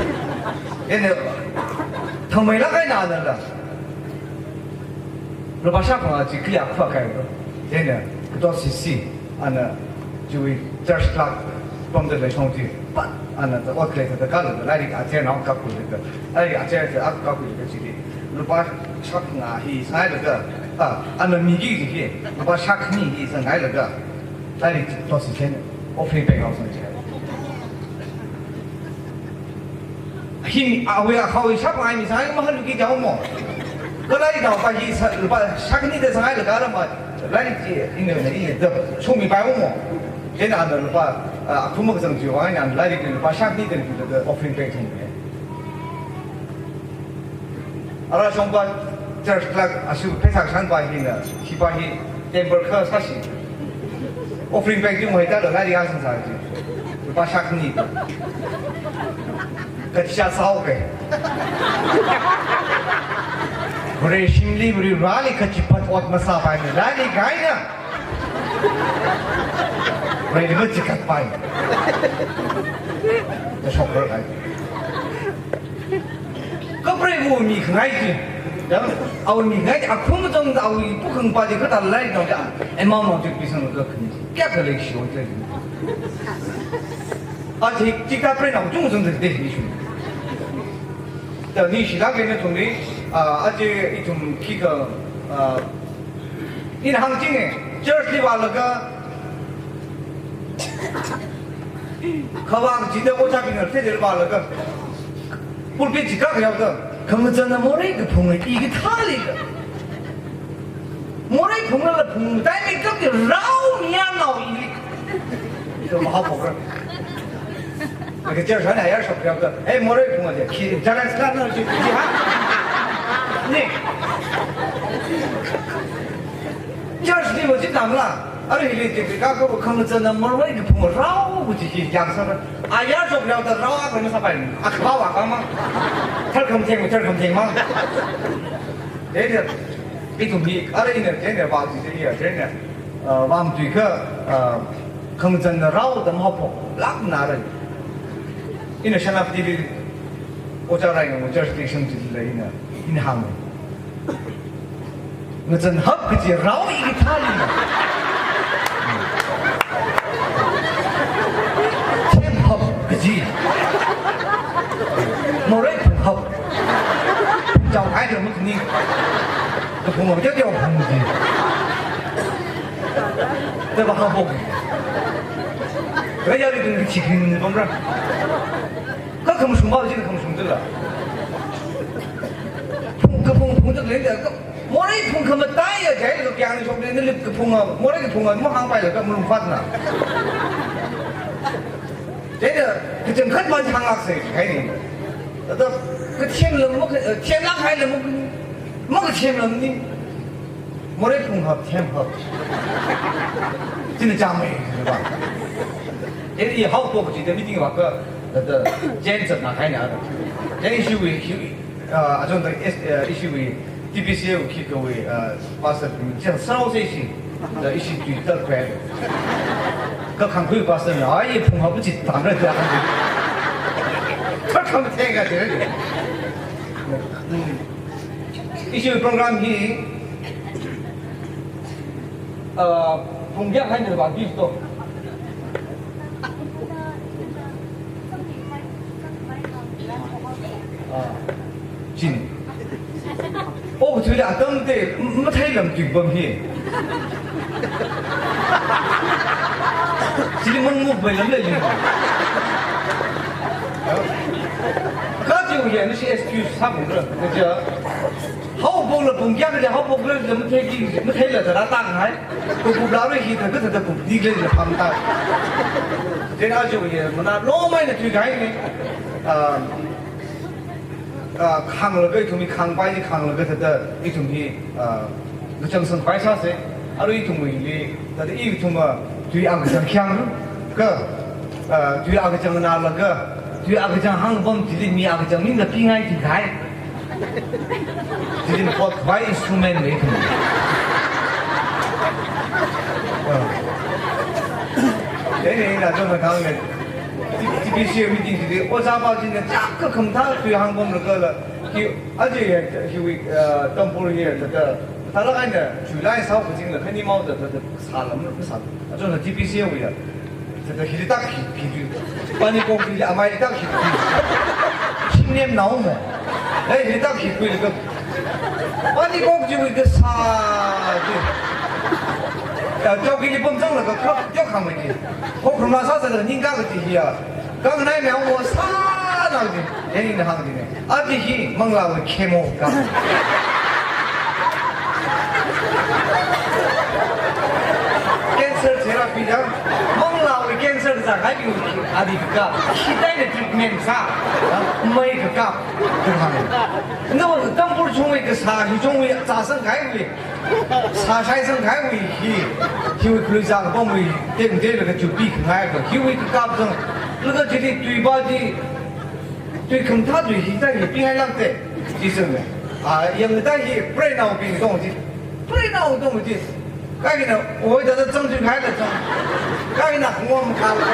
Chieina, thangmeilāk eina anala, lupā shāphangā chi kayākha phākahai. Chieina, kato sisi, ana, chiwui church clerk pamda leishong chi, pat, ana, thāda ot khalei thāda kālaga, lairik achairna kapkhuilaga, lairik achair thāda kapkhuilaga chili, lupā shāphangā hi sangailaga, ah, ana miki kaji hi, lupā shākhani hi sangailaga, lairik chi tosi chieina, offering penghaosa chi. Hi, awui akhawui shāphangā mi sāngai mahānluiki jaomo. Kha lairik naopa hi sā, lupā shākhani thāda sangailaga rama, lairik chi, ina, ina, ina, thāda shungmipaihaomo. Chieina ana lupā, ah, akhum makazang chiwui vang eina lairik lupā shākhani thāda offering pengthum. Ara shongpa church clerk ashi pheisā kashanpa hina, shipa hi temper kha sāshi. Offering pengthum haida la lairik sāsā chi. Lupā shākhani. Kachā sāhaoke. Vareshimli Vareli kachipat ot masāpaimana, lairik eina. Vareli machikatpai. Kashok rai. Kapreiva mikhangai chi. Ya, awui mikhangai chi, akhum zong awui pukhangpa chi kathā lairik naoda, amount naoda pisanglaga khani. Kayākha leishihaoda. Aja chi kapreinao chungzang de, de, nishu. Thāda nishilāk eina thumli, ah, aja ithum khikha, ah, ina hāngchinge, church li vālaga, khavā kachida ojābingna theida vālaga, pulpit chi kayaoda, khangachāna morei kaphunga i kathāli. Morei phunglala phung mataimeikapli rao miyanao ili. Ito mahaophokra. Laga church hana ayar shok yaoda, "Hey, morei phunga de, khi challenge ka na chi, chi ha?" Ni. Church li va chi tamla. Arui hili chi ka ka khangachāna morei kaphunga rao chi khi yangsāra. Ayar shok yaoda rao akha masāpai. Akhava kama. Tharkhamatheng, tharkhamatheng ma. Dede, ithum hi, ara ina, dede, vā chi, dede, dede, ah, vāmatuikha, ah, khangachāna rao da mahaophoklākmara. Ina Senapatili ojā rai nga, ojā station chilila ina, ina hāng. Ngachānhap kaji rao i kathāli. Themhap kaji. Morei phunghap. Chao ai de mukni. Kaphung teoteo phung ji. Thāda vāhaophok. Rayali dun chi khing ni pamra. Kha khamashung ba jin khamashung dala. Phung kaphung phungda lei da ka. Morei phung khamataiya jai lo kyang shok de, nali kaphunga, morei kaphunga mahāngpaila ka malungfatna. Chieina, kachangkhat man hānglāksei, kaini. Thāda, kathem lam, maka, eh, themlāk hai lam, maka, makathem lamni. Morei phunghap, themhap. China chāmei, ba. Chieina i haophok chida meeting vākha, thāda, jen zatna kaina. Chieina ishiwui, ishiwui, ah, achon thāda, eh, ishiwui, T B C A wui khikha wui, ah, pastor, jen sāhaosei shi. Thāda ishi tui thar kwe. Kakhangkhui pastor na, ai, phunghap chi tamra thāda. Tharkhamatheng ka thāda. Hmm. Ishi program hi, ah, pung kayākha eina vāpisto? Ah, chini. Oh, thuli atam te, m-, matheilam tuipam hi. Chili mang muk bai lam lei. Kha chiwui hi nashi excuse sāphalungra. Kaja haophoklaga pung kayākha haophoklaga matheiki, matheila tara tanghai. Kupkupla rui hi thāda thāda kupdi khalei pham ta. Chieina chiwui hi mana longmeina thuikahai ni. Ah, ah, khānglaga ithum hi khāngpai ni, khānglaga thāda ithum hi, ah, kachang sangpai sāsa. Arui ithumwuili thāda ithum, ah, tui akachang khayang ka, ah, tui akachang nalaga, tui akachang hāngpam chili mi akachang ningda pingai thikahai. Chili pot khavai instrument lei ithum. Ah. Chieina ina chon na khang ne. T P C A meeting chili, ojā pa china chak ka khamathā tui hāngpamlaga la, hi, aja ya, hiwui, uh, Tampur hi, thāda, thālāk eina, July sāo kachingla, khani mao da, thāda, sālam, sā. Achon na T P C A wui ya. Thāda, hili tak hi, hi, hi. Pani kong hi, amai tak hi, hi. Shingnem nao mo. Ei, hili tak hi, kui ka. Pani kong chiwui kasā chi. Ya, chao kili pamzanglaga, kap, chao khang mai chi. Ko khrum la sāsāda, ningkā kachi hi ya. Kangnai mei mo sāna ji, ina hāng ji ne. Adi hi manglāwui chemo ka. Cancer therapy jang, manglāwui cancer zangkahai adi ka. Hithāda treatment sā, mei ka ka. No, Tampur chungwui kasā, hi chungwui zāsangkahaiwui. Sāshai sangkahaiwui hi, hiwui khalui zangpamwui, teng teng laga chupi khangai ka, hiwui kakap zang, laga chili tui ba chi, tui khamathā tui hi ta hi pingai lak te, chi sung le. A, yangda hi, preinaobing tong chi, preinaobing tong chi, kaikhana, oi, thāda zang tui khai la zang, kaikhana, ngom kha la,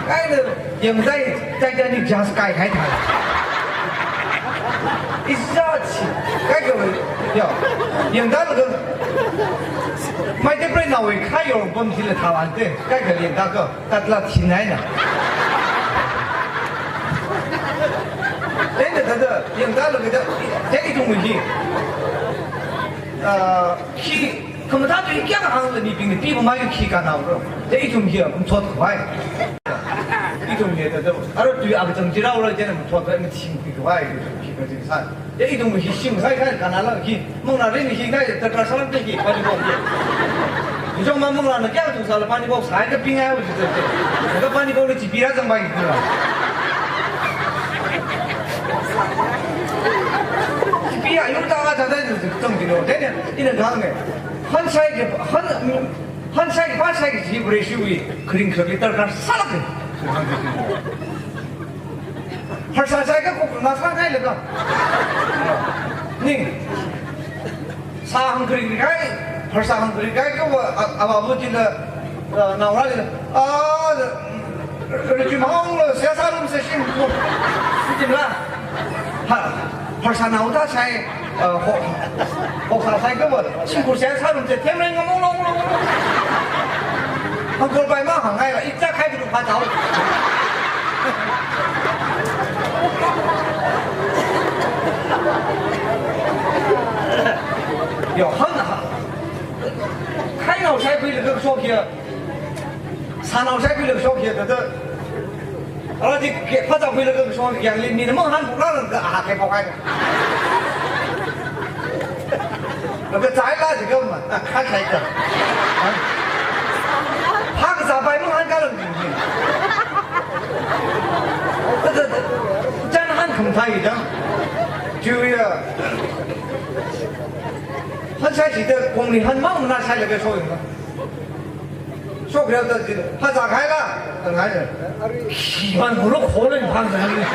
kaikhana, yangda hi, Titanic jahaz kaikhai thā. Ishi chi, kaikha, ya, yangda laga, mai te preinaowui khayor pam chila thālante, kaikha yangda ka, katla thinai na. Ende thāda, yangda laga da, te ithum hi. Ah, hi, khamathā tui kayākha hāngla mibingna pipamhai khi kanao ro. Te ithum hi, mthot khavai. Ithum hi, thāda, aro tui akachang chirao ro, chieina mthot khavai, maching khui khavai, khi kaching sā. Te ithum hi shim sai khai kanala khi, manglā rin hi khai, ta ka salam te khi, pani kong khi. Ijong ma manglāna kayākha thusāla pani kong sai ka pingai wa chi te. Ka pani kong ni chi pira zangpai khi la. Chi pira yung ta ka ta ta yung zang chi lo. Te ne, ina gang ne. Hanshai ke, han, hanshai ke, hanshai ke chi bure shi wi, kring kring tar ka salak ne. Harsā shai ka kuk na sāngai laga. Ning. Sā hāngkharing kai, harsā hāngkharing kai, ka wa, a, a, wa, bu chila, a, naora chila. A, ri, ri, ri, hong lo, sia sā rum se shim, bu. Chila. Ha, harsā nao ta shai, a, ho, ho sā shai ka wa, shim kur sia sā rum se, tem reng ngam lo, lo, lo. Hāngkharing pai ma hāngngai la, i cha khai bu pha tao. Yo, han ha. Khainao shaikhui laga shok ya. Sānao shaikhui laga shok ya, thāda. Ara di ke, phazā khui laga shok ya, li mi na mang han pukla laga, a, ke pok hai. Laga zai la ji gam, a, kha khai ta. Ha? Phak za bai mang han ka lang ji. Chān han kham thai dang. Chiwui ya. Han shai chi te kong ni han mang na shai laga shok yung. Shok reo ta chi. Phazā khai la. Tang hai. Shi man guru khole phang hai.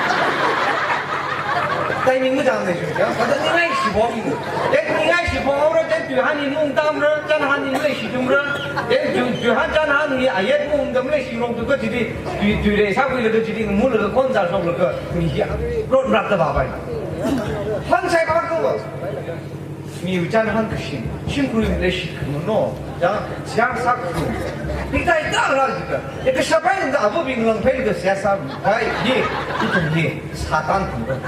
Timing mu jang ne shu. Ya, kada ni ngai shi bom. Te ni ngai shi bom ra te tu han ni mung tam ra, chān han ni le shi tum ra. Te tu, tu han chān han ni ayet mung tam le shi rong tu ka chi di. Tui, tui re sākhui laga chili, mu laga khon zāshok laga, mi hi, rot rak ta ba bai. Han shai ba ko. Mi u chān han kashim, shim kuri le shi kano, ya, siang sak kru. Pi tai ta ra ji ka. E ka shabai nda abu bing lang phei laga sia sa, bai, ye, ithum ye, Satan kru.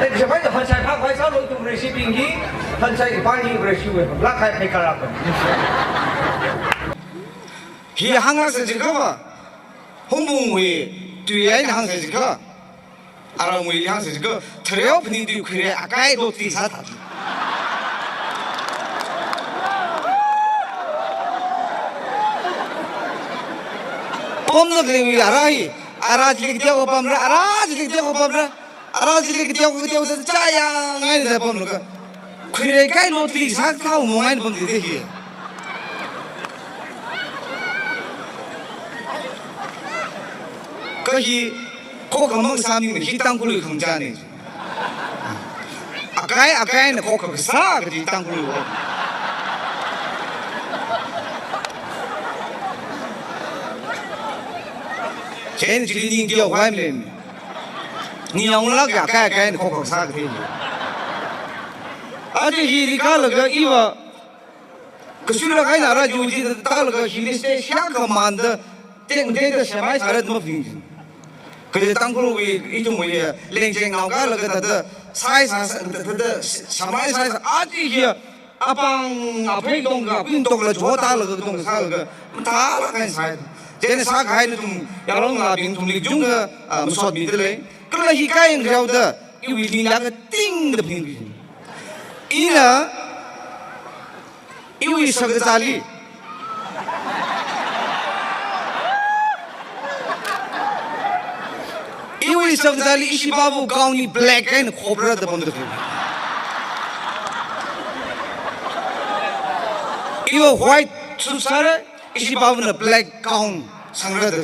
Shabai da hansai phak vai sa lo tu Vareshi ping hi, hansai ipai hi Vareshi wui. Lak hai phai kara pa. Hi hānglak sa jikha va. Hungpung wui tui eina hāng sa jikha. Aram wui hāng sa jikha. Thareo phani tui khuirei akai lo tui sātha. Pom nak le wui ara hi. Ara chili kitiao pamra, ara chili kitiao pamra. Ara chili kitiao kitiao da chaya ngai da pamlaga. Khuirei kai lo tui sātha mo ngai pam tui hi. Kha hi, khokha mang sāmi hi Tangkhul khangachāna. Akai, akaina khokha kasā kaji Tangkhul. Chen chili ning kyo wai mlen. Ni yong lak ya akai, akaina khokha kasā kaji. Aja hili kalaga iva. Kasui lak eina ara ju ji tālaga hili stage ya kamanda teng teng da semai sāra da maping. Kaja Tangkhul wui ithum wui lengcheng nao kalaga thāda sai sa, thāda semai sai sa aja hi apāng aphei tongkha pin tokla jo tālaga tong sālaga mathālak eina sai. Chieina sākahai nathum yaronnaobing nathumli kachungkha, ah, masotmida lei. Kala hi kai yang rao da iwui ningla kating da ping. Ina Iwui shakzali. Iwui shakzali ishi babu gown hi black eina khopra da pamda. Iwa white suit sāra, ishi babuna black gown sangra da.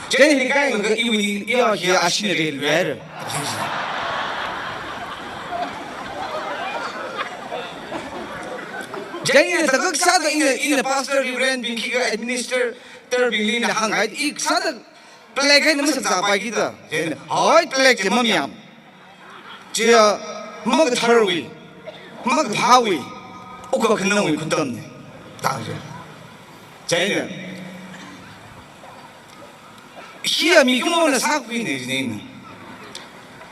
Chen hi kai nga iwui ni iya hi ashina rel ver. Chen ina takak sāda ina, ina pastor, reverend bing khikha administrator bingli ina hānghai, i sāda black eina masakzāpai kida. Chen, hoi black chi mamayam. Chia makatharwui, makaphāwui, ukak khanangwui khutamna. Tangja. Chieina. Hiya mikumona sākhuina jina.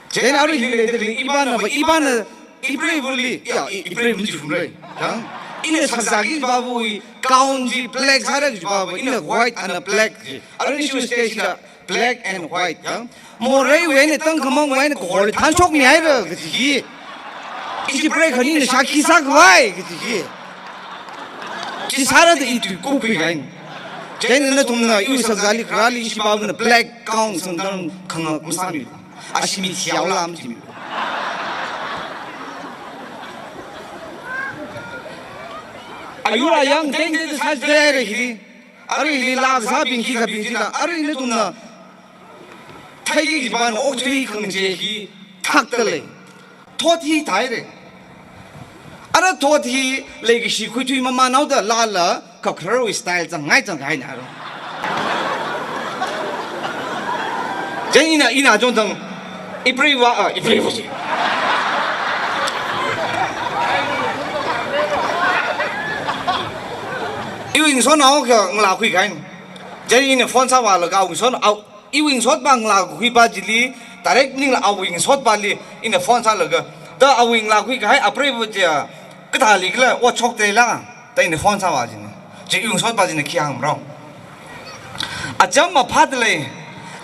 Chieina arui hili dali ibana va, ibana ipreivali, ya, i-, ipreiva chi phunrai. Tang? Ina shakzāki babu i, gown chi black sāra chi babu, ina white ana black chi. Arui shu stage la, black and white, ya. Moreiwui eina tangkhamangwui eina kahor thanshokmihaira kaji hi. Ishi prei khanina shākhi sākhavai kaji hi. Chi sāra da i tui kukhui kahaina. Chieina nathumna iwui shakzāli kharāli ishi babuna black gown sangdang khangak masāmi. Ashimi thiao lam jimi. Ayur ayang teng teng sāsāra hili. Arui hili laa kasābing khikhabing chila, arui nathumna theiki kajiva okathui khangachei hi thakta lei. Thot hi thaira. Ara thot hi leikashi khuithui mamān haoda laala kakhararwui style zangngai zangkahaina ro. Chieina ina, ina chungtang ipreiva, ah, ipreiva chi. Iwui ngasotnao akha ngalā khuikahaina. Chieina ina phone sāvālaga awui ngasot, aw, iwui ngasotpa ngalā khuipa chili, direct maningla awui ngasotpali ina phone sālaga, da awui ngalā khuikahai apreiva chi, kathālikhala ot shokda leila, da ina phone sāvā jina. Chi iwui ngasotpa china khi hāngmara. Acham maphāda lei,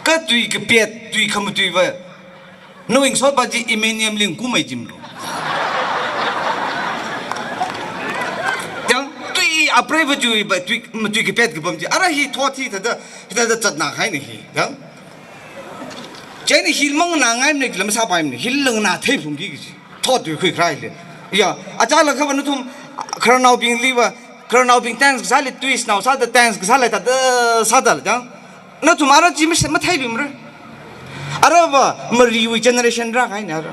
kha tui kapet, tui khamatuiva, nawui ngasotpa chi Eminem Lingkumei jimro. Yang tui apreiva chiwui va tui, matui kapet kapam chi. Ara hi thot hi thāda, hi thāda zatna kahaina hi. Yang. Chieina hi manganāngaimana kila masāpaimana. Hila nganātheiphungki kaji. Thot tui khuikharā hili. Ya, achālakha va nathum khararnaobingli va, khararnaobing dance kasāli twisnao sāda dance kasā leida thāda sāda la, yang. Nathum ara chi mas-, matheiluimara. Ara va mariwui generation rākahaina ara.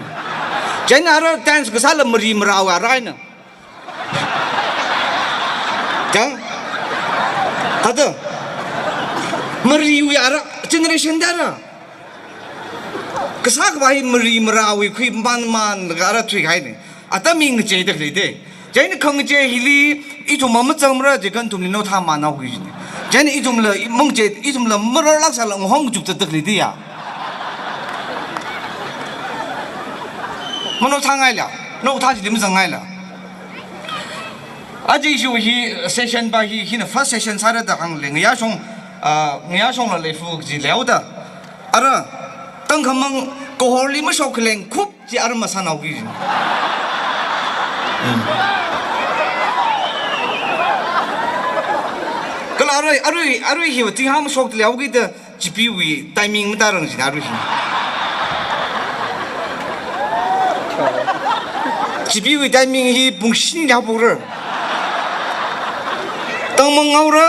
Chieina ara dance kasāla mari marawui ara eina. Chang? Thāda. Mariwui ara generation da ara. Kasā khavai mari marawui khuimānmānlaga ara thuikahaina. Atam hi ngacheida khalei da. Chieina khangachei hili ithum mamachangmara jiakha nathumli naothā mānhaoki jina. Chieina ithumla i-, mangachei, ithumla mararlāk sāla ngahong kachuptatda khalei da ya. Mano thāngaila, no thā chili mazangngaila. Aja issue hi session pa hi, hina first session sāra da hāngle, ngayāshong, ah, ngayāshongla leifu chi leihaoda. Ara, tangkhamang kahorli mashok khaleng khup chi ara masānao ki. Hmm. Kala arui, arui, arui hiva ting ham shok leihaoki da, GP wui timing matarang jina arui hi. GP wui timing hi pung shini haophokhara. Tangmang haora,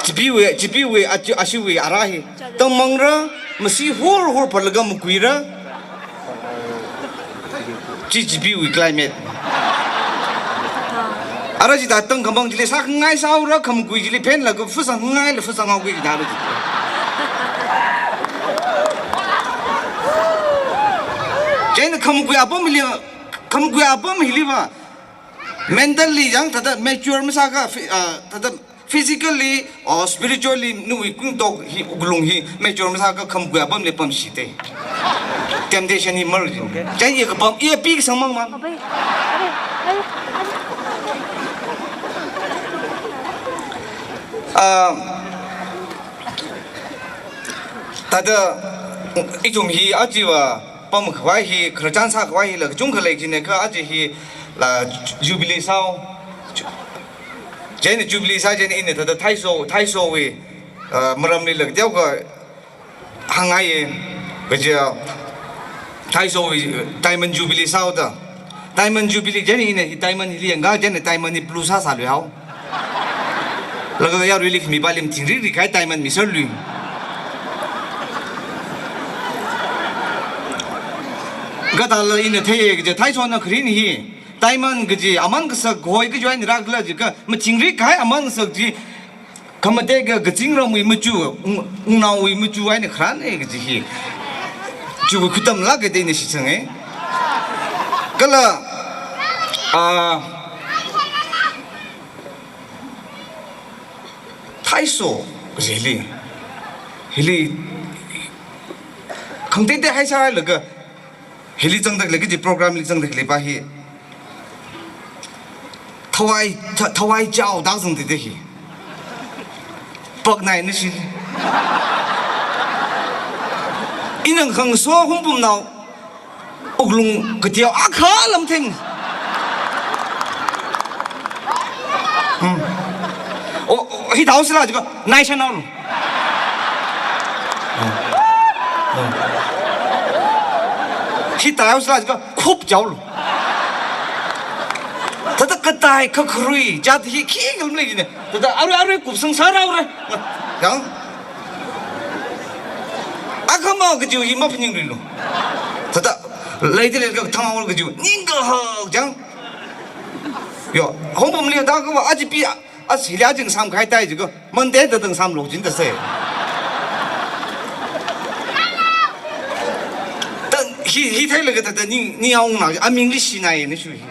GP wui, GP wui, achi, ashi wui ara hi. Tangmangra, masi hur hur phalaga makuira. Chi GP wui climate. Ara chithā tangkhamang chili sāngai sāhaora, khamakui chili phenlaga fusang ngaila fusang haoki da ara chi. Chieina khamakui apam hili, khamakui apam hiliva mentally yang thāda mature masākha, phy-, ah, thāda physically or spiritually nawui kungtok hi, wuklung hi mature masākha khamakui apamli pamshite. Temptation hi marjin. Okay. Chieina i kapam, i pi kasangmang ma. Abai, abai, abai. Ah, thāda ithum hi achiva pamkhavai hi, khararchan sākhavai hila kachungkha lei jinekha aja hila Jubilee sāhao. Chieina Jubilee sā chieina ina thāda Thaiso, Thaisowui, ah, maramlila kateokha hāngngaiye, kaja Thaisowui Diamond Jubilee sāhaoda. Diamond Jubilee chieina ina hi diamond hili yangakha chieina diamond hi blue sāsālui hao. Laga yaruili khami pali mathingrik rikhai diamond miserlui. Kathāla ina theiye kaja Thaisona kharin hi diamond kaji aman kasak hoi kaji eina rākhala jiakha mathingrik kahai aman kasak chi, khamateka kazingramwui machu, ung-, wungnaowui machu eina kharāne kaji hi. Chiwui khutamlāka da ina shitsange. Kala, ah, Thaiso kaji hili, hili khangateitei haisālaga, hili zangdalei kaji programli zangdalei pa hi. Thawai, tha-, thawai chao da zangdalei hi. Paknai nashi. Ina khangaso Hungpamnao wuklung kateo akha lamtheng. Hmm. O, o, hithāhaosila jiakha, naishanao. Hmm. Hmm. Hithāhaosila jiakha, khup chaolu. Thāda katai kakharui, jat hi khikha malei jine. Thāda arui arui kupsang sāra ure. Yang. Akhama kajiu hi maphaningrilu. Thāda leida leilakha thanghaolu kajiu ningkahak chang. Yo, Hungpamli da kava aja pi a, a sili ajing samkahai tai jiakha, Monday da dang samlo jin da se. Da hi, hi theilaga da, da ning, ning aung na, amingli shinai ni shu hi.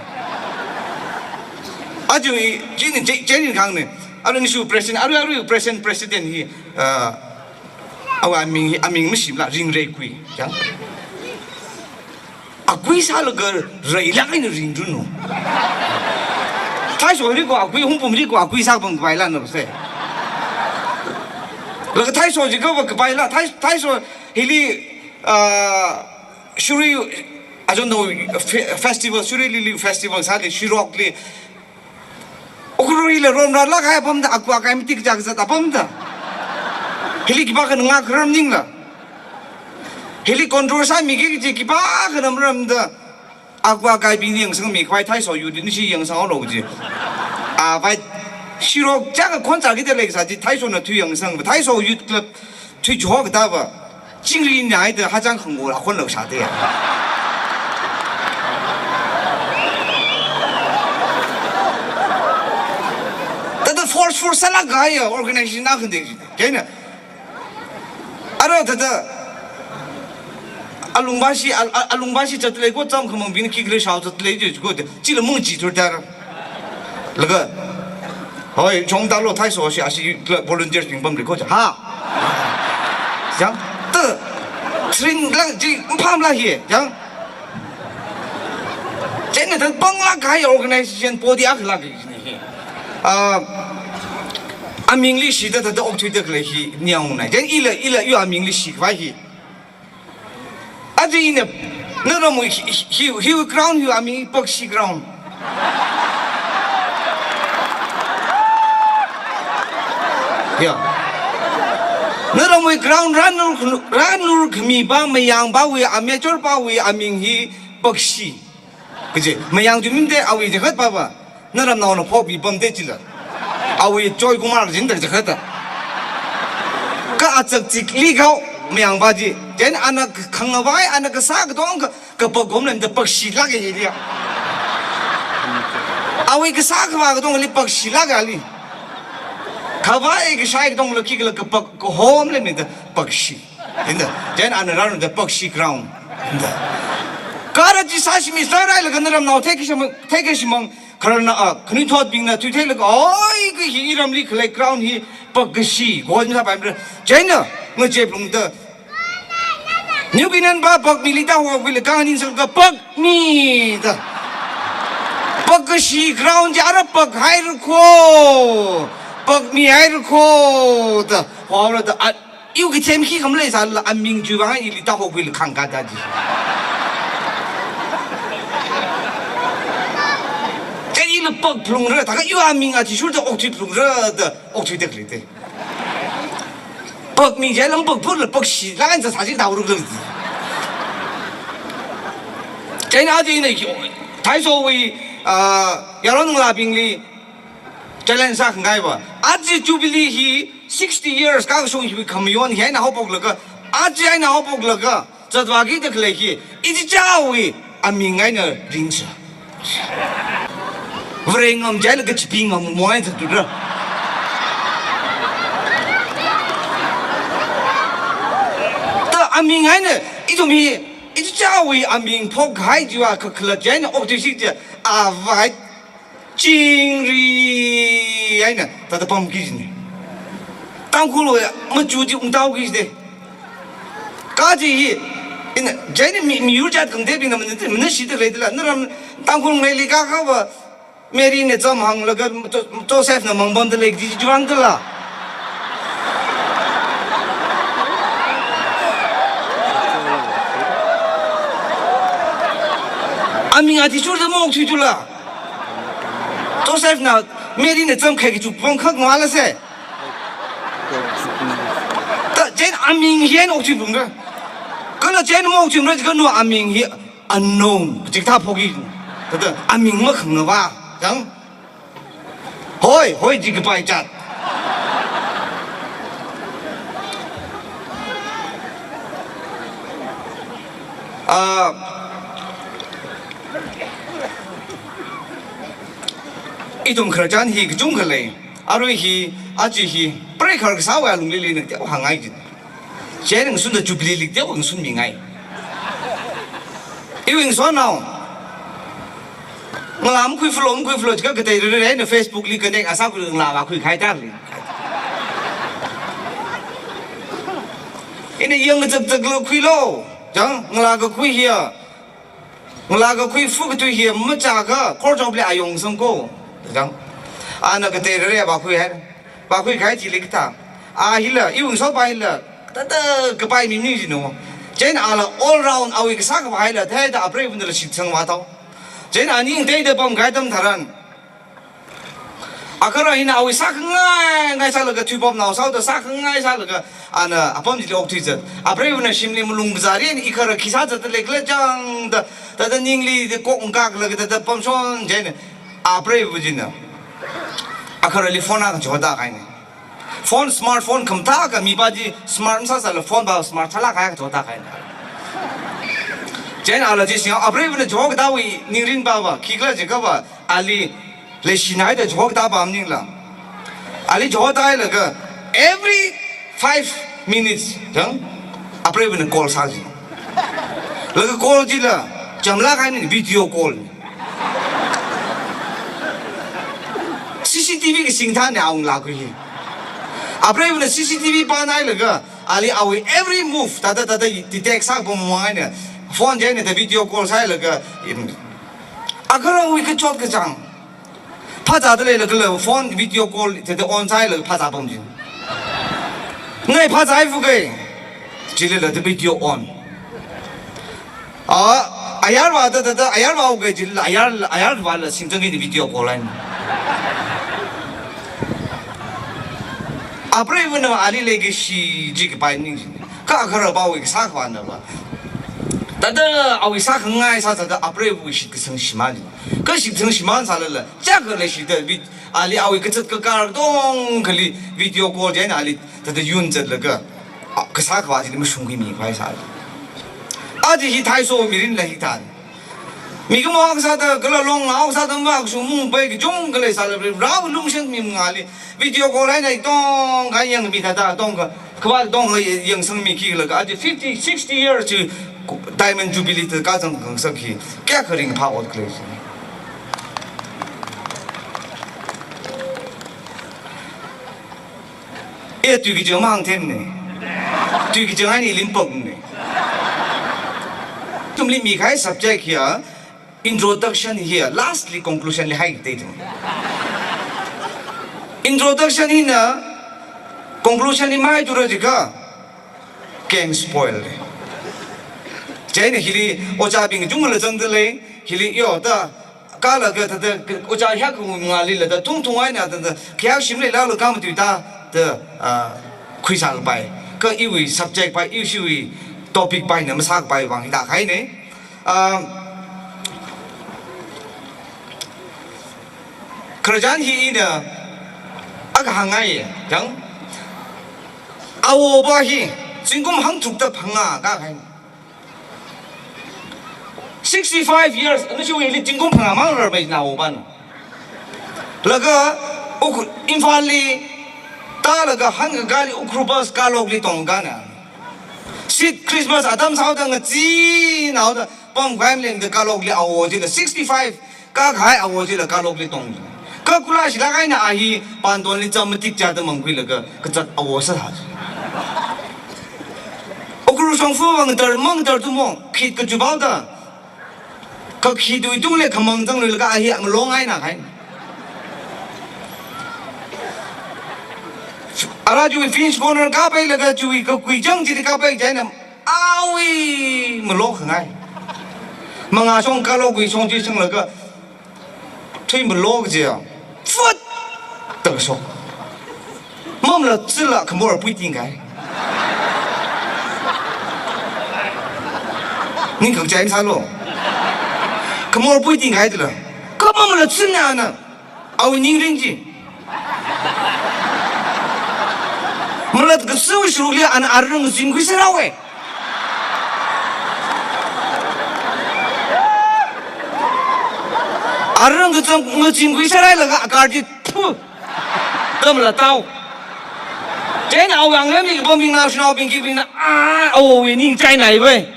Aja hi, jin, jin, jin kang ne. Arui ni shu president, arui, arui president, president hi, ah, awui aming hi, aming mashimla, Ringreikui. Chang. Akui sālaga reilāk eina ringranu. Thaiso riko akui, Hungpam riko akui sāpam kapaila na se. Laga Thaiso jiakha kapaila, Thai, Thaiso hili, ah, Shirui, I don't know, fe-, festival, Shirui Lily festival sāli, Shirokli, Ukhrulli romrālāk kahai apamda, akua kai matik jak zat apamda. Hili khipākhana ngakharar maningla. Hili control sāmiki kaji khipākhana maramda. Akua kaibingli yangsangmi khavai Thaiso youth ni shi yangsanghaolu ji. A vai Shirok chang khon chākida leisā ji Thaisona thui yangsang. Thaiso Youth Club thui jo katā va. Chingri ni haida hachang khangol akhon lo shāda ya. Thāda forceful sālāk kahai organization na khande. Kaina. Ara thāda. Alungbashi, al-, al-, alungbashi chatlei ko cham khamangbing khikhala shao chatlei ji ko de. Chila mung ji tur dar. Laga, hoi, chong dalo Thaiso shi, ashi volunteers bing pamli ko ja. Ha. Yang, te, train la, ji, mpam la hi, yang. Chieina thāda panglāk kahai organization body akha lāk kajina hi. Ah, amingli shida thāda okthuida khalei hi ningyāng ungnai. Chieina ila, ila iwui amingli shikhavai hi. Aja ina, naramwui hi, hi, hi, hiwui ground hiwui aming Pakshi ground. Ya. Naramwui ground rānlur, rānlur khami pa, mayang pawui, amateur pawui aming hi Pakshi. Kaji, mayang chi minde awui jakhat pa pa. Naramnaona phokmi pamde chila. Awui Joy Kumar jin da jakhat ta. Kha achak chikli khao mayang pa chi. Chieina ana khangavai, ana kasā katonga, kapak khom lemda Pakshi lāk kahai hi ya. Awui kasā khavā katongali Pakshi lāk kahai li. Khavai kashai katongla khikhala kapak khom lemda Pakshi. Inda, chieina ana rānda Pakshi ground. Inda. Kha ara chi sāshimi sārailaga naramnao theikashimang, theikashimang, khararna, ah, khanuithotbingna thuitheilaga, oi, kha hi iramli khalei ground hi Pakshi, go jin sāpaimara. Chieina, ngacheplungda, New Guinean pa Pakmili tāhokhuilaga khanganing sālaga Pakmi da. Pakshi ground chi ara pakhaira kho, Pakmi haira kho da. Haora da, a, iwui kathem khikha maleisālala aming chiwui vang ili tāhokhuilaga khangkā da chi. Chieina ila pakphalungra, thākha iwui aming athishurda okthuiphalungra da, okthuida khalei te. Pakmi jai lam pakphut la Pakshi lāk eina sāsā chi tāhaoruk lei. Chieina aja ina Thaisowui, ah, yaron ngalābingli challenge sākhangai pa. Aja Jubilee hi sixty years kashung hiwui khamayon hi eina haophoklaga, aja eina haophoklaga, zatvāki da khalei hi, ichichāwui aming eina ringsa. Vare ngam jailaga chipi ngam mo eina zatdura. Ta aming eina, ithum hi, ichichāwui aming phokhai chiva kakhalat chieina okthuisi chi, avai chingri eina thāda pamki jina. Tangkhulwui machu chi ungtao ki jide. Kha chi hi, ina, chieina mi, miyur jat khangatei bingna mana, mana shida leidala. Naram Tangkhul ngaili kakha pa, Mary na cham hānglaga, Jo-, Joseph na mangpamda lei kaji chi vang dala. Aming athishurda maokthui tula. Joseph na Mary na cham khai kachuk pam khak ngala se. Ta chieina aming hi eina okthuiphalungra. Kala chieina maokthuimara, kha nawui aming hi unknown, kachikathā phoki. Thāda aming makhangava, chang. Hoi, hoi chi kapai chat. Ah, ithum khararchan hi kachungkha lei. Arui hi, aja hi, preikhar kasāwui alungli lei na teokha hāngngai jin. Chieina ngasunda Jubilee li teokha ngasunmingai. Iwui ngasotnao, ngalā makhui follow, makhui follow, chikha katei rere eina Facebook li connect asā khui ngalā vākhui kahai tak li. Ina yangkazak zakla khuilo, chang, ngalā kakhui hiya. Ngalā kakhui fu katui hi machākha, khor chop le ayong sangko. Chang. Ana katei rere vākhui hai. Vākhui kahai chili kathā. A hila, iwui ngasotpa hila, thāda kapai mi mi jino. Chieina ala all round awui kasā khavā hila, thāda apreivana la shitsangva tao. Chieina ani ngateida pamkahai atam tharan. Akhara hina awui sākhangai ngai sālaga, thuipamnao sāhaoda sākhangai sālaga, ana apam chili okthuizat. Apreivana shimli malung bazar eina ikhara khi sāzatda leikhala chang da, thāda ningli kok ngakaklaga thāda pamshon chieina, apreiva china akharali phone akha choda kahaina. Phone, smartphone khamathā akha, mipa chi smart masāsāla phone pa smart sālāk kahai akha choda kahaina. Chieina ala chi sing, apreivana chokatāwui ningrin pa pa, khikhala jiakha pa, ali leishinaida chokatā pa maningla. Ali chokatā hailaga every five minutes, chang, apreivana call sā ji. Laga call chila, chamlāk kahaina, video call. C C T V kasing thāna awui ngalā kakhui hi. Apreivana C C T V pan hailaga, ali awui every move, thāda thāda detect sāpam mang eina, phone chieina thāda video call sāhailaga, in, Agarawui kachot kachāng. Phāzāda leilakha phone video call thāda on sālaga phāzāpam jin. Ngai phāzāhaifukei. Chilila the video on. A, ayarvā da, da, da, ayarvāwukei chilila, ayar, ayarvāla singzang hi the video call eina. Apreivana ali leikashi chi kapai ning jin. Kha agarawui kasā khavāna va. Thāda awui sākhangai sāsāda apreiva shitkasang shimān. Kha shitkasang shimān sālala, chakha leishida vid-, ali awui kazat kakar katongkhali video call chieina ali thāda yun zatlaga, a, kasā khavā chili mashungkhuimi khavai sāla. Aja hi theiso mirinla hithān. Mikumo akha sāda kala long akha sāda makashung mungpai kachungkha leisāla, rao lungshang mi ngali video call eina tongkha yangmi thāda tongkha, khavā tongkha yangsangmi khilaga, aja fifty, sixty years chi Diamond Jubilee thāda kazang khangasak hi, kayākha ringphā ot khalei chi. E, tui kachang mahāngthemne. Tui kachang eina ili pākne. Ithumli mikahai subject hiya, introduction hiya, lastly conclusion li haitei ithum. Introduction hina, conclution hi maithura jiakha, game spoil le. Chieina hili ojābing chungla zangda lei, hili yo da, kala kha thāda, ojā hiyākha ngalila da, thungthung eina thāda, khayākha shimli lalo kha matuida, da, a, khuisālapai. Kha iwui subject pai, ishiwui topic paina masākapai vang hithā kahaine. A, khararchan hi ina akha hāngngai, chang. Awo va hi, zingkum hangtharukda phangā kākahai. Sixty-five years, ana chiwui hili zingkum phangā mang rarmei na awo vana. Laga, Uk-, Imphalli tālaga hāngkakāli Ukhrul bus kalokli tongkāna. Sit Christmas atam sāhaoda ngachee naoda pamkhavai malengda kalokli awo chila sixty-five kākahai awo chila kalokli tong. Kha kula shilāk eina a hi pantonli cham matik chāda mangkhuilaga kazat awo sāhā. Ukhrul shongfa vang tar mang tar tumo, khit kachup haoda. Kha khitwui tungli khamang zangluilaga a hi malong eina kahai. Ara chiwui Finch Corner kapailaga chiwui kakui chang chili kapai chieina awui malokhangai. Mangā shong kalokvai shong chi shanglaga thui malok jiya. Fut! Takshok. Mamla tsila khamor puiting kahai. Ning khangchai masālo. Khamor puiting kahai tila. Kha mamla tsina na. Awui ningring chi. Malat kasui shurukli ana arung zingkhui sārawe. Arung kachang ngazingkhui sārailaga akar chi, phu. Tamla tao. Chieina awui ngalem ni pambingna, shanaobing khibingna, a, awowui ning chainai ve.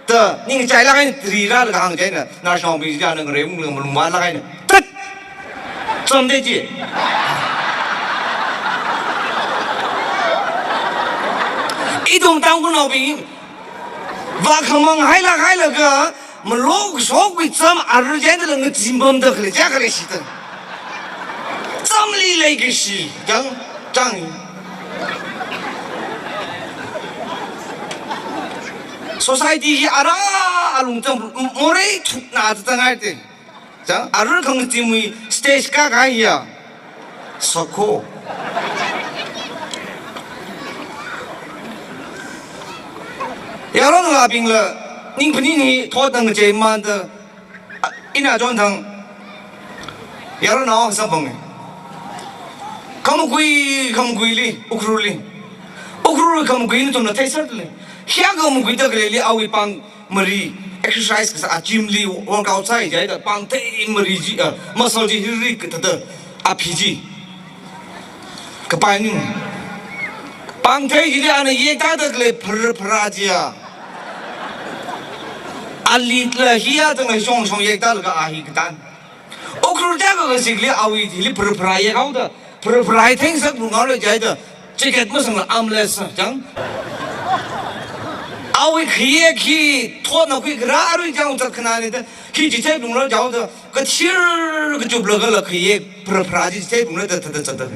Ta, ning chailāk eina trirālaga hāng chieina, nashinaobing china ngaremlaga malungvālāk eina. Tat! Chamde chi. Ithum Tangkhulnaobing, vākhamang hailāk hailaga, malok shokwui cham arur chieina la ngazimpamda khalei, chā khalei shita. Chamli leikashi, chang, chang. Society hi ara alung chang, m-, morei thukna chāngaite. Chang, arur khangazimwui stage kakā hiya. Sokho. Yaron ngalābingla, ning phaning hi thotda ngacheimanda, a, ina chonthang, yaron nao samphang. Khamakui, khamakuili, Ukhrulli. Ukhrul khamakui nathumna theiserle. Hiya khamakui da khaleili awui pāng mari, exercise kasā, a gym li workout sāi jihaida, pāngthei mari chi, a, muscle chi hirri kathāda, a phi chi. Kapai ning. Pāngthei chili ana yektāda khalei phara phara chiya. Alitla hiya tangla shong shong yektālaga a hi katang. Ukhrul da kazikli awui hili phara phara yekhaoda, phara phara hi thengsak rungaole jihaida, jacket masangla armless chang. Awui khayek hi thotna khuikharā arui chang zatkhanāna da, hi chithei lungra jaoda, kathir kachuplaga la khayek phara phara chi chithei lungra da, thāda zatda.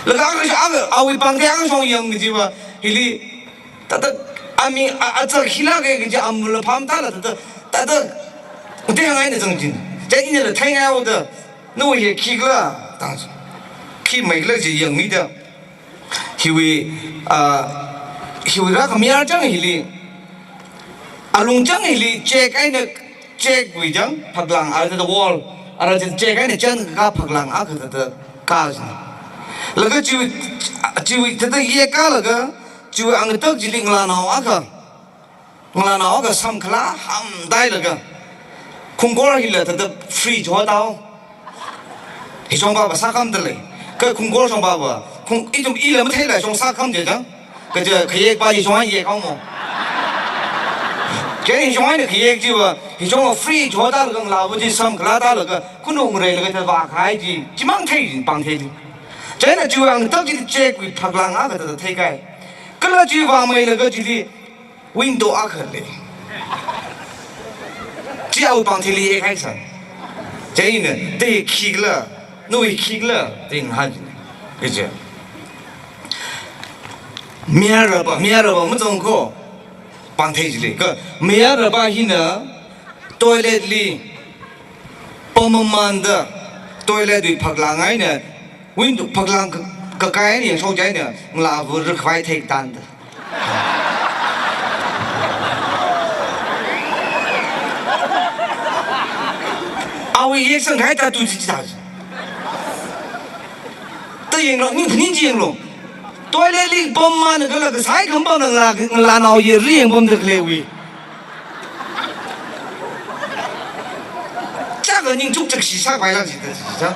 Laga anga, anga, awui pāngthei angashong yang kajiva, hili, thāda, ami, a, a, zat khila ke kaji amula pham thāla thāda, thāda, ute hangai na zangjin. Chieina la theingai haoda, nawui hi khikhala, tang, khimeikhala chi yangmida. Hiwui, ah, hiwui rākhami archang hili, alung chang hili, chek eina, chekwui chang, phaklang, ah, the wall, ara chek eina chang ka phaklang, ah, ka, ka, ka. Laga chiwui, chiwui, thāda yekalaga, chiwui angatak chili ngalānao akha. Ngalānao akha samkhalā hamdailaga, khungkor hila thāda fridge hotao. Hishong papa sākhamda lei. Kha khungkor shong papa, khung, ithum ila matheila shong sākham je jang. Kaja khayek pa hishong yek haomo. Kha hishong eina khayek chiva, hishong fridge hotalaga ngalāva chi samkhalā tālaga, khunung reilaga thāda vākhai chi, chimang thei jin pāngthei chi. Chieina chiwui angatak chi chekwui phaklang akha thāda theikai. Kala chi vāmeilaga chili, window akha lei. Chi awui pāngthei li ekhai san. Chieina, te khikhala, nawui khikhala, te ngahān. Kaja. Mayarapa, mayarapa mazang kho. Pāngthei chili. Kha, mayarapa hina, toilet li, pamamanda, toilet wui phaklang eina, window phaklang ka, kakai eina yangshok chieina, ngalāva rikhavai thei tanda. Awui yek sangkhai ta tu chi chi ta. Ta yanglu, ning phaning chi yanglu. Toilet li pamamana kala kasai kham pamna ngalā, ngalānao ye ri yangpamda khalei wui. Chaka ning chukchak shi sāpaila chi ta chi ta.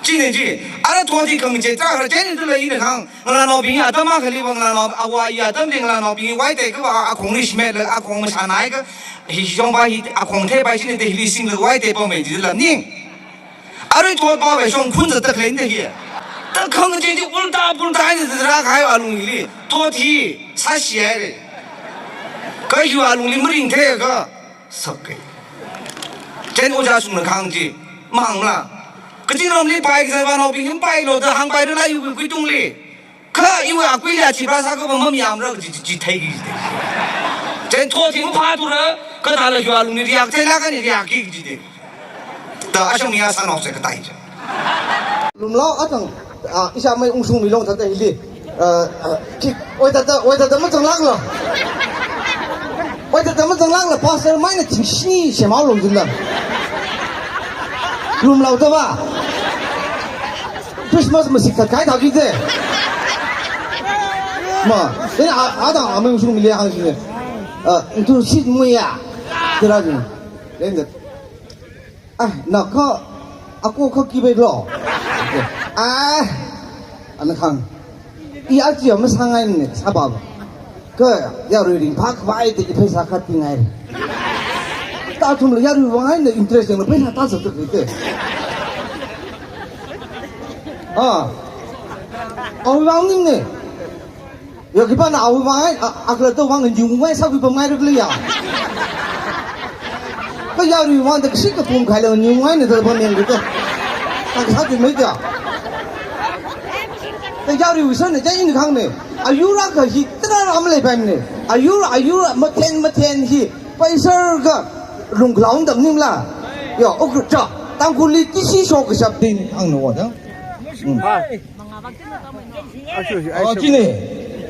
China chi, ara thot hi khangachei ta, ara china tala ina khang, ngalānaobing atam akhali va ngalānao, awa ya atamli ngalānaobing vaitei kava akhongli shimei la, akhong masānai kha, hishong pa hi, akhong theipai china te hili singlaga vaitei pamei jila ning. Arui thot pava shong khun zatda khalei da hi. Ta khangachei chi ulta pulta eina zat rākahai alung hili, thot hi, sāshi haira. Kha hiwui alungli maringthei kha, sakkei. Chieina ojā shungna kahāng chi, mahāngla. Kazingramli pai kazai vānaobing pailo da hāngpairala iwui kuitungli. Kha iwui akuili achi pra sākha va mamayāmara chi, chi, chi theiki. Chieina thot hi maphāthura, kha thāla hiwui alungli riak theilaga ni riakki chi te. Ta ashang mi asānao se katai chi. Lumlao atang, ah, ishāmei ungshung mi long thāda hili. Ah, ah, ki, oi thāda, oi thāda mazanglākla. Oi thāda mazanglākla, pastor mai na thingshi shemao long jila. Lumlao thāva. Christmas masik thatkahai thāki te. Ma, ina a, atang amei ungshung mili hāngshi ne. Ah, tu sit muya. Tera jin. Then the Ah, na kha, ako kha kibai lo. Ah, ana kahāng. I achi ama sāngai ne, sāpa. Kha, yarui ringphākhavai te i pheisā kha tingai. Ta athumla yarui vāngai ne interest yangla pheisā ta sāta kite. Ah. Awui vāng ning ne. Ya, khipāna awui vāng, a, akhala to vāng nyungngai sākhui pamngai ruk le ya. Kha yarui vāng da kashi kapum khaila nyungngai na da pameng ruk. Ta kasā tu mei ta. Kha yarui vāng sāna chieina kahāng ne. Ayur akha hi tarāra malei paimane. Ayur, ayur, mathen, mathen hi. Paisar kha lunglaung dam ningla. Ya, okra cha. Tangkhulli tishi shok kashap din ang no da. Hmm. Oh, chine.